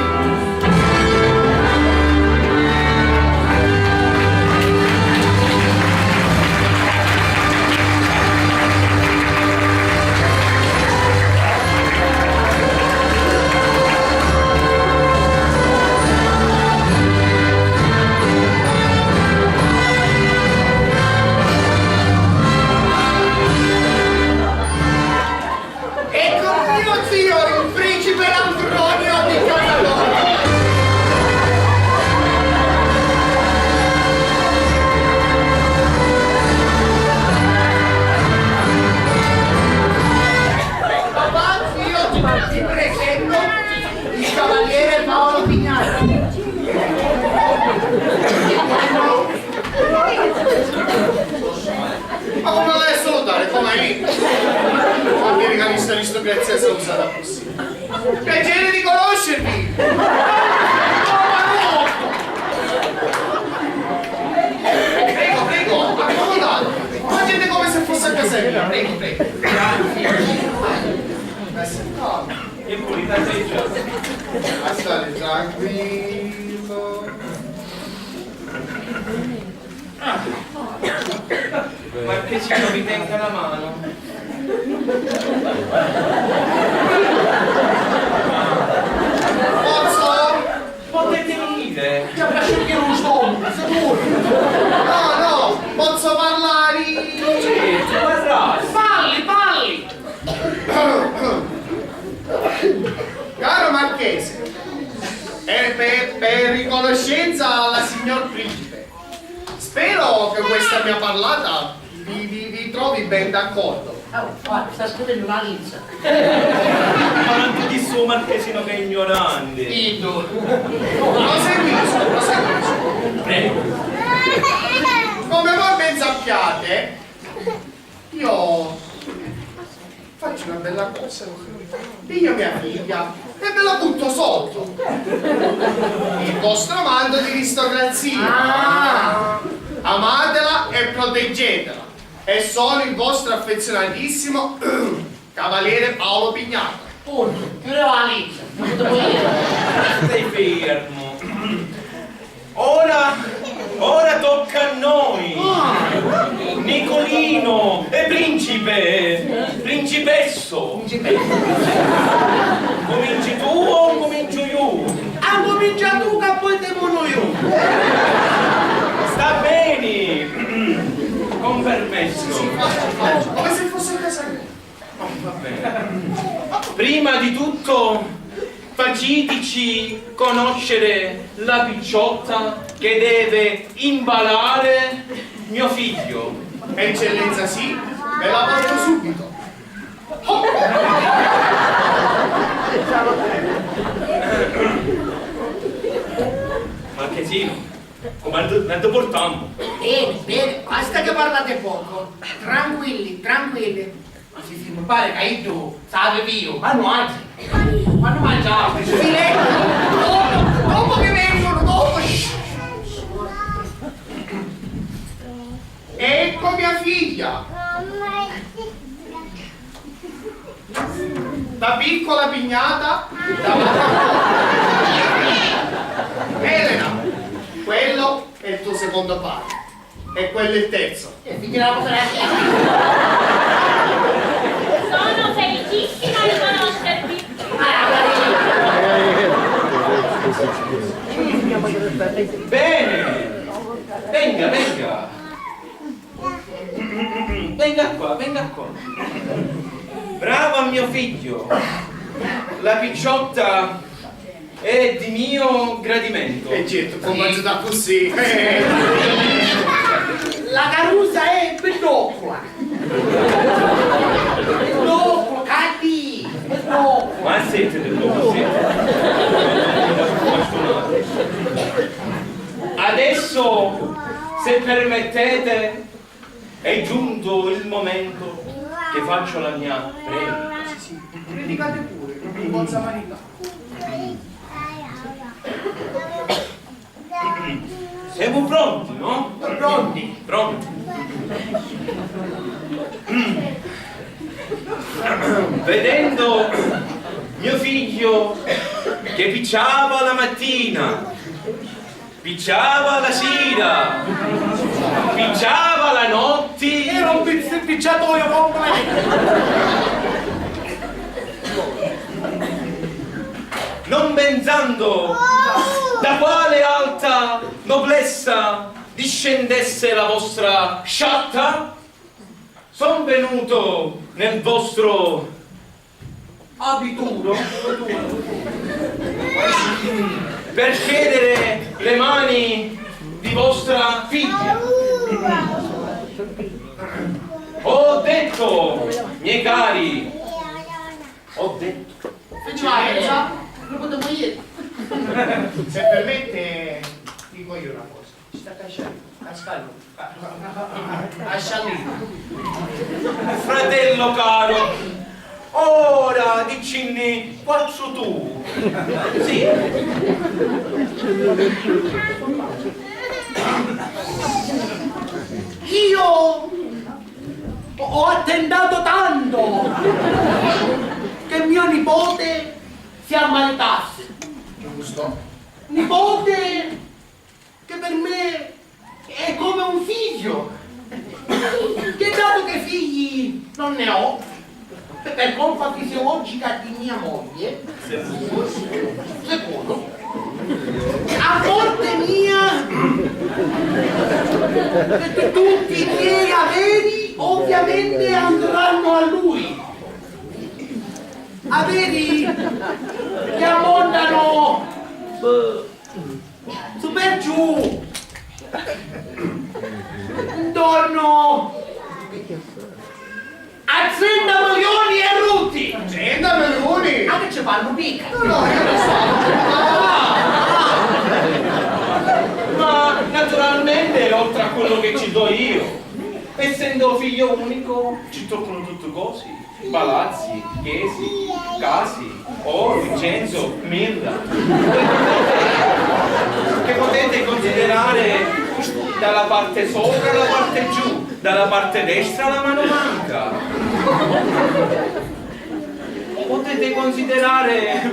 E con mio zio, il principe Lanfronio di Casadoro. Papà, zio, ti presento il cavaliere Paolo Pignatelli. Ma come l'hai a salutare? Come è? Vuol dire che ha visto aristocrazia se usata così. Piacere di conoscervi! Prego, prego, accomodatevi. Facete come se fosse a casa mia. Prego, prego. Grazie. Che pulita sei già. A stare tranquillo. Ah. Marchesino, vi tenga la mano. Pozzo? Potete venire. Ti abbraccio anche lo stomaco, sicuro. No, no, posso parlare? Certo, parla. Parli, parli. Caro marchese, è per, per riconoscenza alla signor principe. Spero che questa mia parlata vi, vi, vi trovi ben d'accordo. Oh, guarda, sta scrivendo una lizza. Ma non ti dissi un marchesino che è ignorante. Iddu. Proseguisco, proseguisco. Prego. Come voi ben sappiate, io faccio una bella cosa. Piglio mia figlia e ve la butto sotto il vostro manto di aristocrazia. Ah. Amatela e proteggetela. E sono il vostro affezionatissimo cavaliere Paolo Pignata. Punto. Chiude la valigia. Non ti puoi dire. Stai fermo. Ora, ora tocca a noi. Ah. Nicolino, e principe, principesso. Principesso. Faciteci conoscere la picciotta che deve imballare mio figlio. Eccellenza, sì, ve la porto subito. Marchesino, come la portammo? Bene, bene, basta che parlate poco. Tranquilli, tranquilli. Ma si, si mi pare ca iddu sapi viu, ma nuatri quannu mangiamu? Silenzio! Dopo, dopo che vengono, dopo! Shh, shh, shh. Ecco mia figlia! La piccola pignata da Elena, quello è il tuo secondo padre. E quello è il terzo. E finirà pure la... Sono felicissima di conoscerti. Bene, venga, venga. Venga qua, venga qua. Brava mio figlio. La picciotta è di mio gradimento. E certo, comu agghiu da accussì. Eh. La carusa è biddocula. Biddocula, caddi, biddocula. Ma sentite, sentite. Adesso, se permettete, è giunto il momento che faccio la mia predica. Sì, sì, predicate pure, non vi posso manicare. Siamo pronti, no? Pronti. Pronti. Vedendo mio figlio che picciava la mattina, picciava la sira, picciava la notti. Era un pizz-, picciatoio completo. Non pensando da quale alta noblezza discendesse la vostra sciatta, son venuto nel vostro abituro per chiedere le mani di vostra figlia. Ho detto, miei cari, ho detto. Eccellenza, non potremmo dire. Se permette, dico io una cosa. Sta casciando, cascando. Ascialino. Fratello caro, ora diccinni quattru tu. Sì. Io ho attentato tanto che mio nipote si ammaritasse. Giusto. Nipote che per me è come un figlio, che dato che figli non ne ho, per colpa fisiologica di mia moglie, secondo, a morte mia, tu-, tutti i miei averi ovviamente andranno a lui. Averi che ammontano su per giù, intorno a trenta milioni e rutti! Trenta milioni? Ma che ci fanno picca? No, no, io non so. Ma naturalmente, oltre a quello che ci do io, essendo figlio unico, ci toccano tutti cosi. Palazzi, chiesi, casi, oro, incenso, mirra. Che potete considerare dalla parte sopra alla parte giù, dalla parte destra alla mano manca. Potete considerare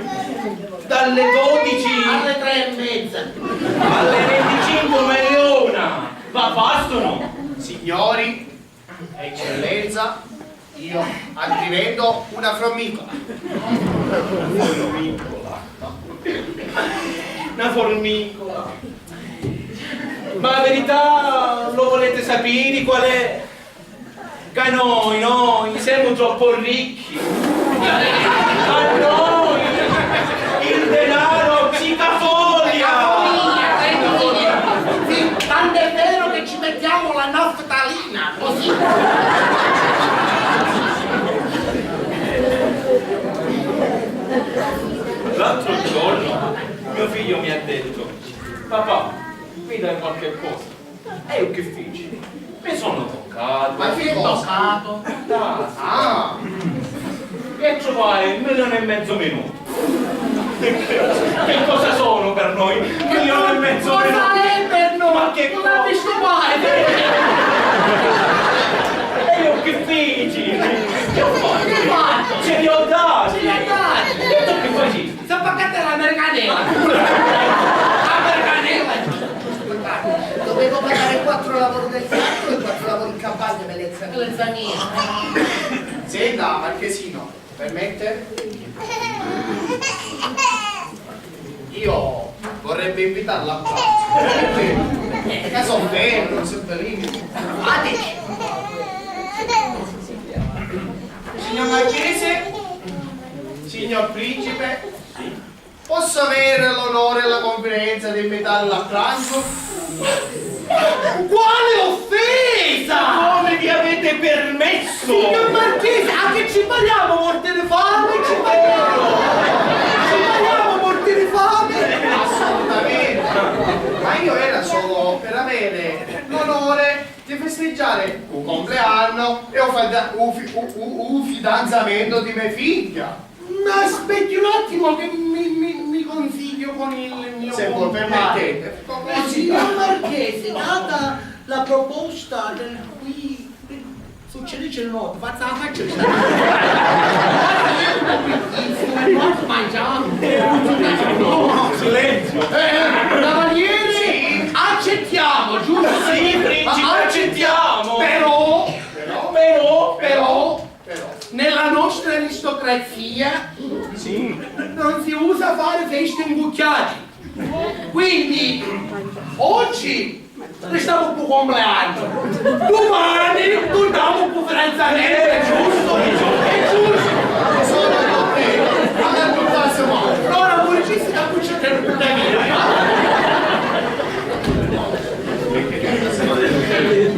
dalle dodici alle tre e mezza, alle venticinque milioni. Va, bastano. Signori, Eccellenza, io addivento una formicola. Una formicola. Una formicola. Ma la verità lo volete sapere qual è? Ca noi, noi siamo troppo ricchi. A noi il Papà, mi dai qualche cosa? E io che fici? Mi sono toccato. Ma chi è toccato? Ah. E trovai un milione e mezzo minuti. Che cosa sono per noi? Un milione e mezzo minuti. Cosa è per noi? Ma che cosa? E io che fici? Che ho fatto? Che hai fatto? Ce li ho dati. Ce li hai dati? E tu che faci? Sta paccata l'americanela! Americanela! Dovevo pagare quattro lavori del fatto e quattro lavori in campagna, bellezza. Bellezza mia. Senta, Marchesino, permette? Io vorrebbe invitarla a pranzo. Perché? Perché sono fermo, non si fermi. Fateci! Signor Marchese, signor Principe, posso avere l'onore e la confidenza di invitarla a pranzo? Quale offesa! Come vi avete permesso? Signor Marchese, a che ci pariamo, morti di fame? Ci pariamo? Ci pariamo, morti di fame? Assolutamente. Ma io era solo per avere l'onore di festeggiare un compleanno e un fida-, un fi-, un, un, un fidanzamento di mia figlia. Ma aspetti un attimo che mi, mi, mi consiglio con il mio compare. Se voi permettete. Eh, signor Marchese, data la proposta del qui, succede c'è il noto, faccia la faccia. Mangiamo. Silenzio. Eh, cavaliere, sì, accettiamo, giusto? Sì, principe, accettiamo. Però, però, però, però, nella nostra aristocrazia, sì, non si usa fare feste ingucchiate. Quindi, oggi restiamo pu compleanno. Domani torniamo pu fidanzamento, è giusto? È giusto? Sono con te. Allora, amore, ci si capisce per la vita.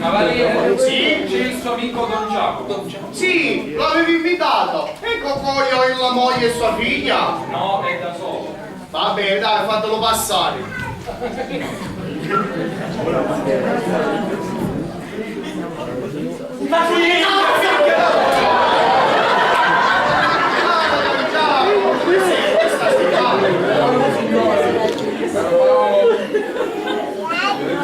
Cavaliere, sì, c'è il suo amico Don Giacomo. Sì, l'avevi invitato. Ecco poi ho la moglie e sua figlia. No, è da solo. Va bene, dai, fatelo passare. Ma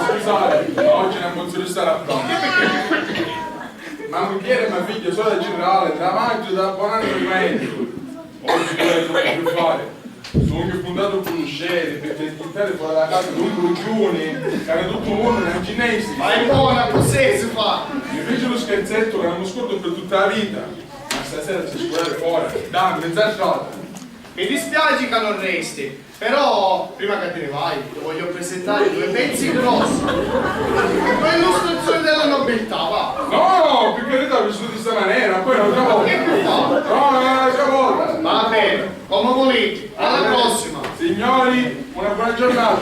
scusate, ma oggi non posso restare a pranzo. Ma mugghieri e me figghiu sono da generale, da maggio, da buon anno di maestro. Oggi non è proprio più fare. Sugnu fundatu cu lu sceri, pirchì a schittari fora dâ casa d'un cugghiuni ca tuttu lu munnu è un cinesi. Ma è bona, così si fa! Mi fici lu scherzettu ca non mi scordu pi tutta la vita. Ma stasera si scuerri fora, dâ mizza strata. Mi dispiaci ca non resti, però prima ca ti ni vai ti voglio presentari due pezzi grossi. Due illustrazioni della nobiltà, va. No, no, pi carità, vistuti di sta manera, poi un'altra volta. Che più fa? No, no, un'altra volta. Va bene. Comu vuliti, alla prossima. Signori, una buona giornata.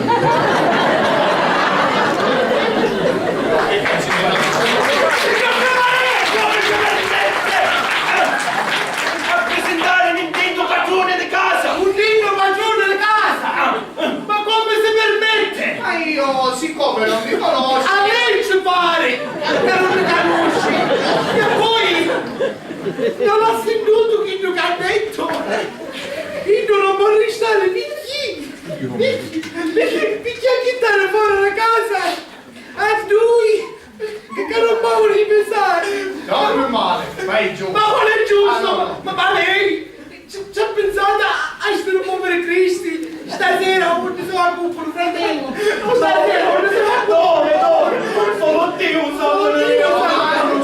A presentari Nintendo padrone di casa! Un degno padrone di casa! Ma come si permette? Ma io, siccome non mi conosci... A lei ci pare che non mi conosci! E poi non ha sentito chiddu che ha detto? Iddu non può restare, perché? Perché? Perché? Perché ha chittari fora la casa a dui che non può ripensare? No, più male, ma è giusto. Ma non è giusto, ma, ma lei ci, ci ha pensato a, a sti poveri cristi? Stasera non ci sono più, fratello. Stasera non ci sono più. Dove, dove? Sono io, sono io.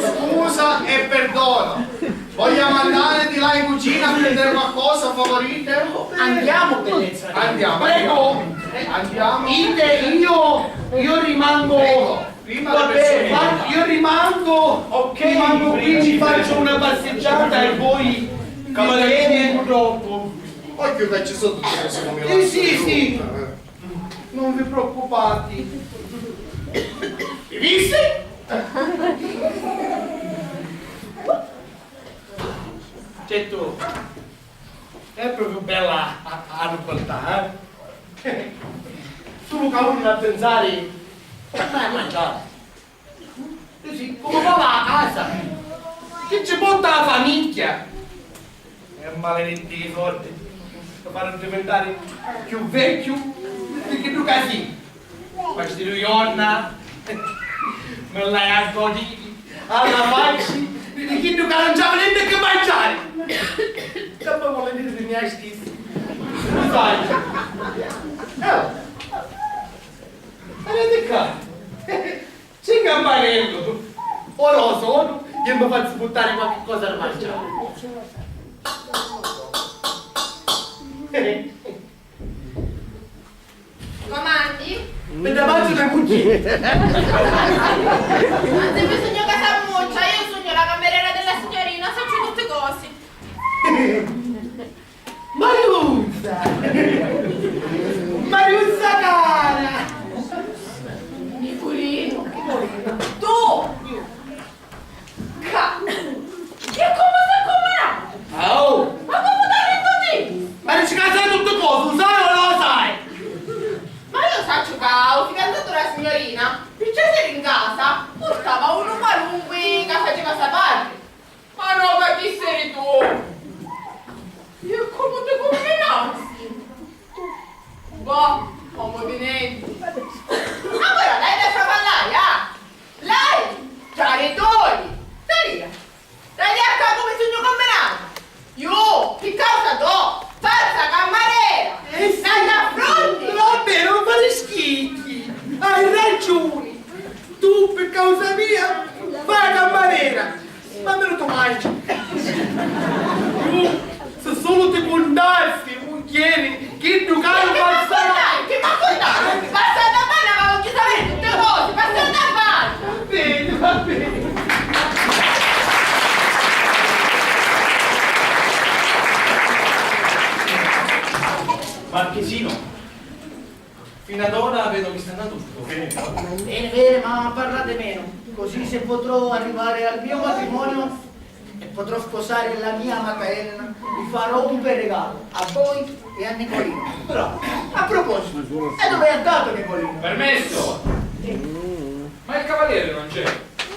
Scusa e perdono. Vogliamo andare di là in cucina a prendere qualcosa, favorite? Andiamo, bellezza. Andiamo, prego. Andiamo. Ide, io, io rimango. Prego. Prima va bene, ma io rimango, ok, rimango qui, mi faccio una passeggiata e voi vi vedete dopo. Occhio che ci sono tutte queste combinazioni. Eh, sì, sì. Non vi preoccupate. Hai visto? Certo, è proprio bella a, a, a nobiltà, eh? Sulu ca unu a pinsari, ma è mangiare. Così, come va la casa? Chi ci porta la famiglia? E maledetti i soldi, mi fannu diventari più vecchiu di chiddu ca si. Questi due giorni me l'hai a godiri alla facci di chiddu ca non c'aveva niente che mangiare. Che mi vuole dire di mia stessa? Lo sai. Oh. Vedete qua. C'è campanello. Ora lo sono, io mi faccio buttare qualche cosa da mangiare. Comandi? Mi da mangiare le mucchine. Non c'è bisogno che s'ammuccia, io sogno la cameriera della signorina, saccio tutte cose. Mariuzza! Mariuzza cara! Niculinu! Tu! Ca! Chi è comu s'è combinatu? Au! Ma comu t'ha dettu ti? Ma dici ca sai tutte cose, lo sai o non lo sai? Ma io saccio ca u fidanzatu della signorina, pi piaciri in casa, purtava unu qualunqui ca faceva sa patri. Ma no, ca chi seri tu? E comu ti cumbinasti? Boh, omu di nenti. Allura, lei lascia parlare, ah! Lei! Traditori! Talia! Talia, ca comu sugnu cumbinata! Iu, pi causa to, falsa cammarera! E sì. Stai a fronti! Va bene, non fare schicchi! Hai ragione! Tu, pi causa mia, fai la cammarera, ma almenu tu mangi. Tu, se sulu ti cuntassi, mugghieri, chiddu ca... Chi m'accuntari? Chi m'accuntari? Passati avanti, ma vogghiu sapiri tutti cosi, passati avanti! Va bene, va bene. Marchesino, fino ad ora vedo che sta andando tutto bene. Bene, bene, ma parlate meno, così se potrò arrivare al mio matrimonio e potrò sposare la mia amata Elena, vi farò un bel regalo a voi e a Nicolino. Bravo. A proposito, e dove è andato Nicolino? Permesso! Ma il cavaliere non c'è.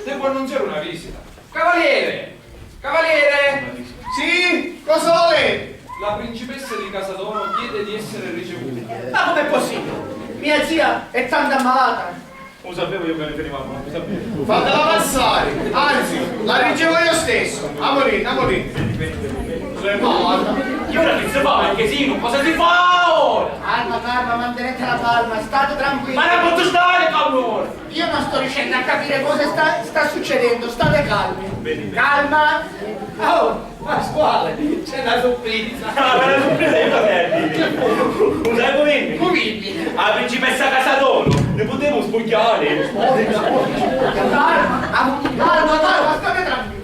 Devo annunziare una visita. Cavaliere! Cavaliere! Sì, cosa vuole? La principessa di Casadoro chiede di essere ricevuta. Ma com'è possibile? Mia zia è tanto ammalata. Lo sapevo io che ne venivamo, lo sapevo. Fatela passare, anzi, la ricevo io stesso. Amore, amore. Io ora che si fa, Marchesino? Cosa si fa ora? Calma, calma, mantenete la calma, state tranquilli. Ma non posso stare calmo ora. Io non sto riuscendo a capire cosa sta, sta succedendo, state calmi. Vedi, vedi. Calma. Oh, Pasquale, c'è una sorpresa. Ah, ma la sorpresa io la senti. Lo sai come? Come? A principessa Casadoro, ne potremo spugliare. Calma, calma, calma, calma, state tranquilli.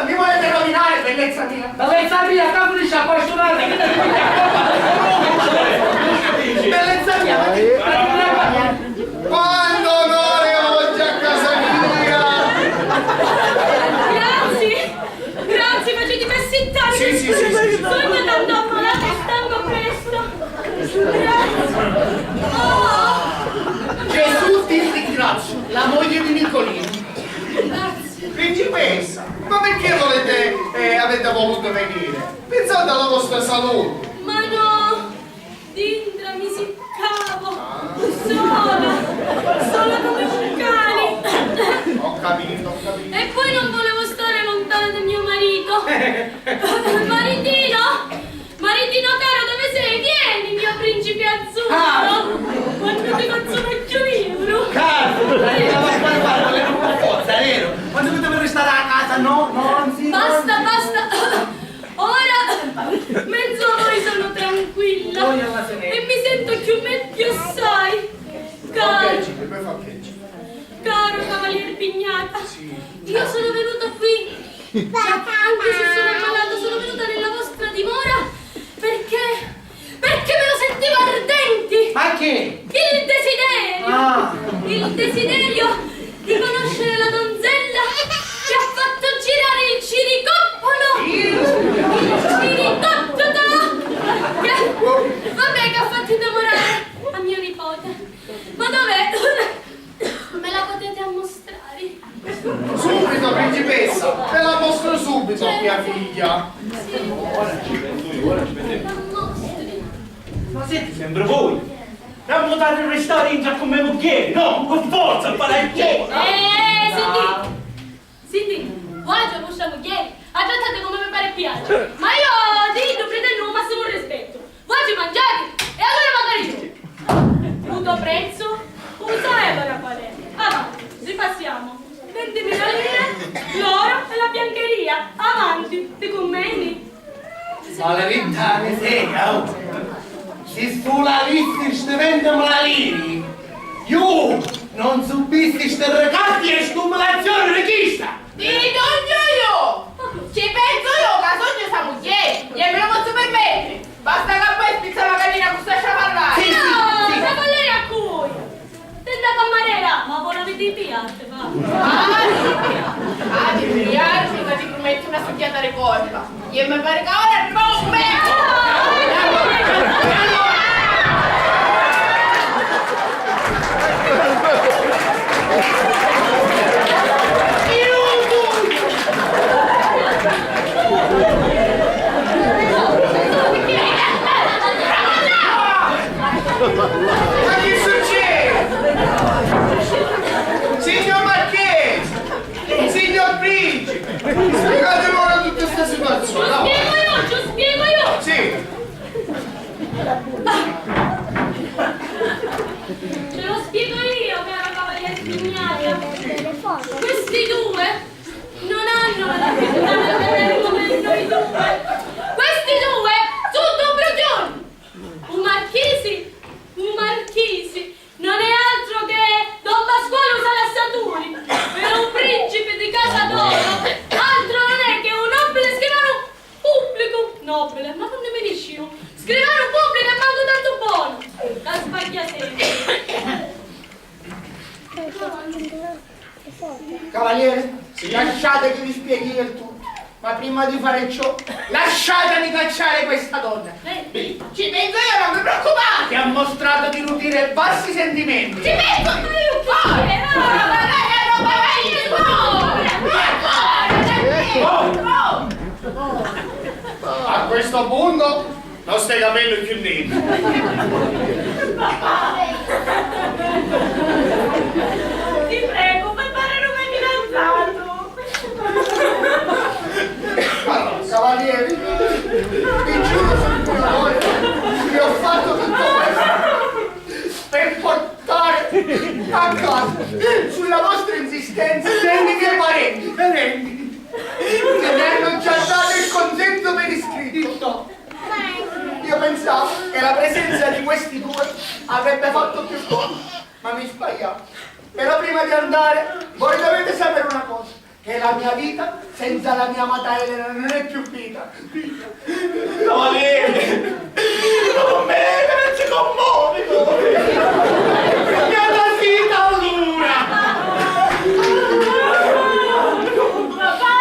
Mi volete rovinare, bellezza mia? Bellezza mia, capo di sciacquasciunata, che ne... Bellezza mia, ma che... Quando onore oggi a casa mia! Grazie, grazie, facetemi assittare. Sì, sì, sì, sì, sì. Sogno tanto ammalata, stanco presto. Grazie. Oh. Gesù ti ringrazio, la moglie di Nicolino. Grazie. Principessa, ma perché volete, eh, avete voluto venire? Pensate alla vostra salute. Ma no, dintra mi siccavo. Ah. Sola, sola come un cane. Ho capito, ho capito. E poi non volevo stare lontana da mio marito. Maritino! Maritino caro, dove sei? Vieni, mio principe azzurro! Ah! Quando ti faccio un occhio nero! Caro! Ma la vai a fare, ma non può forza, vero? Quando poteva restare a casa, no? No, non si... Basta, basta! Ora, mezzo a voi sono tranquilla. Voi alla Senè. E mi sento più me più assai. Caro. Fa piacere, mi fa piacere. Caro cavalier Pignata, sì, io sono venuta qui, anche se sono ammalata, sono venuta nella vostra dimora perché, perché me lo sentivo ardenti. Ma che? Il desiderio, ah, il desiderio di conoscere la donzella che ha fatto girare il ciricoppolo, il ciricottolo, che, vabbè, che ha fatto innamorare a mio nipote. Soppia figlia. Ma siti sempri voi? Nun putiti ristari dintra cu me mugghieri, no? Cu forza, fai chi? Eh, siti, siti, voi a vostra mugghieri a trattati comu vi pari e piaci, ma io di iddu pritinnu u massimu rispettu. Voi ci mangiati e allura magari tu. U to prezzu? U so e allura qual è? Avanti, ripassiamo. Vintimila lire, l'oro e la biancheria. Avanti, ti cummeni? Maleditta miseria, oh! Si sula avissi sti vintimila liri, iu nun subissi sti ricatti e st'umiliazioni di chista! Ti dugnu iu! Ci pensu iu ca sugnu sa mugghieri e mi lu pozzu pirmettiri! Basta ca poi spizza la gallina cu sta sciapallata! Sì, sì, sì. No, sciapallari a cui? Ti nta cammarera, ma voi aviti i piatti, va! Ah, sì! Ah, ti piaci, ma ti prumettu una sugghiata di colpa! E mi pari ca ora arriva un me! Ma chi succedi? Signor Marchese! Signor Principe! Spiegatemi ora tutta sta situazione, no? Spiego io, ci spiego io! Sì. Ce lo spiego io, caro cavaliere Spignato. Questi due non hanno la necessità di avere come noi due. Questi due sono due brucioni. Un marchisi, un marchisi, non è altro che don Pasquale Salassaturi, è un principe di casa d'oro, altro non è che un nobile scrivano pubblico, nobile, ma non ne finisci, scrivano pubblico e manco tanto buono, la sbaglia sempre. Cavaliere, sì? Lasciate che vi spieghi il tutto, ma prima di fare ciò, lasciatemi cacciare questa donna. Eh. Ci penso io, non vi preoccupate! Che ha mostrato di nutrire bassi sentimenti. Ci penso io! Fuori! Fuori! Fuori! Fuori! Fuori! A questo punto non stai capendo più niente. Ti prego, fai fare un fidanzato. Allora, cavalieri, vi giuro su il mio onore, vi ho fatto tutto questo per portare a casa, sulla vostra insistenza, i miei parenti, parenti, che mi hanno già dato il consenso per iscritto. Io pensavo che la presenza di questi due avrebbe fatto più comodo, ma mi sbagliavo. Però prima di andare, voi dovete sapere una cosa, che la mia vita senza la mia amata Elena non è più vita. Cavaliere, non mi si commovi! Beata sita allura! Papà,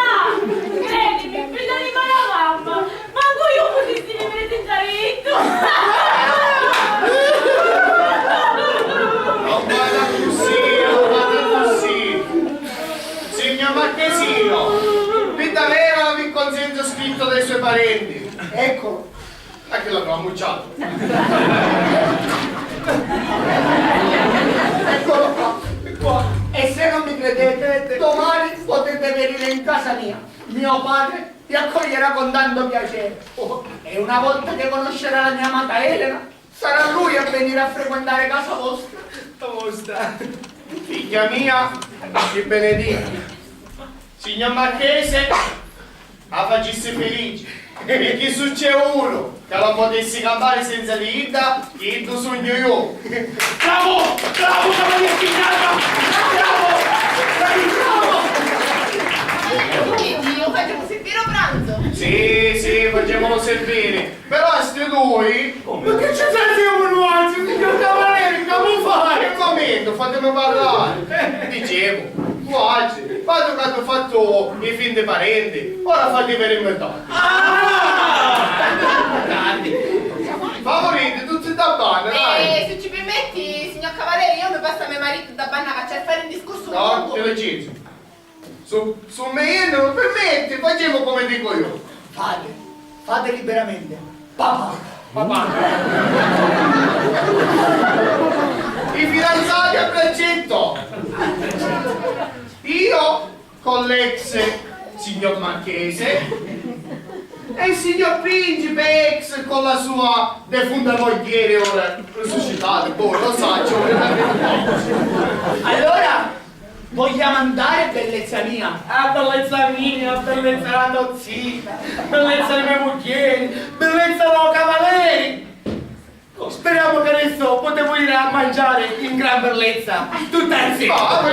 credimi, più di la mamma! Mancu iu putissi viviri senza di iddu! Non vada così, non vada così. Signor Marchesino, per davvero avete il consenso scritto dai suoi parenti? Eccolo. Ma chi l'hanno ammucciato? Eccolo qua, qua. E se non mi credete, domani potete venire in casa mia. Mio padre vi accoglierà con tanto piacere. E una volta che conoscerà la mia amata Elena, sarà lui a venire a frequentare casa vostra. Sta vostra. Figghia mia, ti benedico. Signor Marchese, la facissi felice. E chi succede uno che la potessi campare senza di idda, iddu sugnu iu. Bravo! Bravo, cavaliere Pignata! Bravo! Bravissimo! Quindi lo facciamo servire a pranzo? Sì, sì, facciamolo servire. Però a sti dui... Ma che ci sentiamo nuautri, signor cavaliere, che mu fai? Un momento, fatemi parlare. Dicevo, vuatri, dato che avete fatto i finti parenti, ora fate per inventare. Ah! Favorite tutti da banda, dai. Eh, se ci permetti, signor cavaliere, io mi passo a mio marito da banda che c'è a fare un discorso lungo. No, ti licenzi. Su, su me jennu, pirmetti, facemu comu dicu iu. Fate, fate liberamente. Papà. Papà. I fidanzati a braccetto. Io con l'ex signor Marchese e il signor Principe ex con la sua defunta mogliere, ora risuscitata, boh, lo saccio. Allora, vogliamo andare, bellezza mia? Ah, bellezza mia, bellezza della tua zia, bellezza dei miei mugghieri, bellezza dei cavalieri. Speriamo che adesso potete venire a mangiare in gran bellezza, tutta insieme. Ah, ma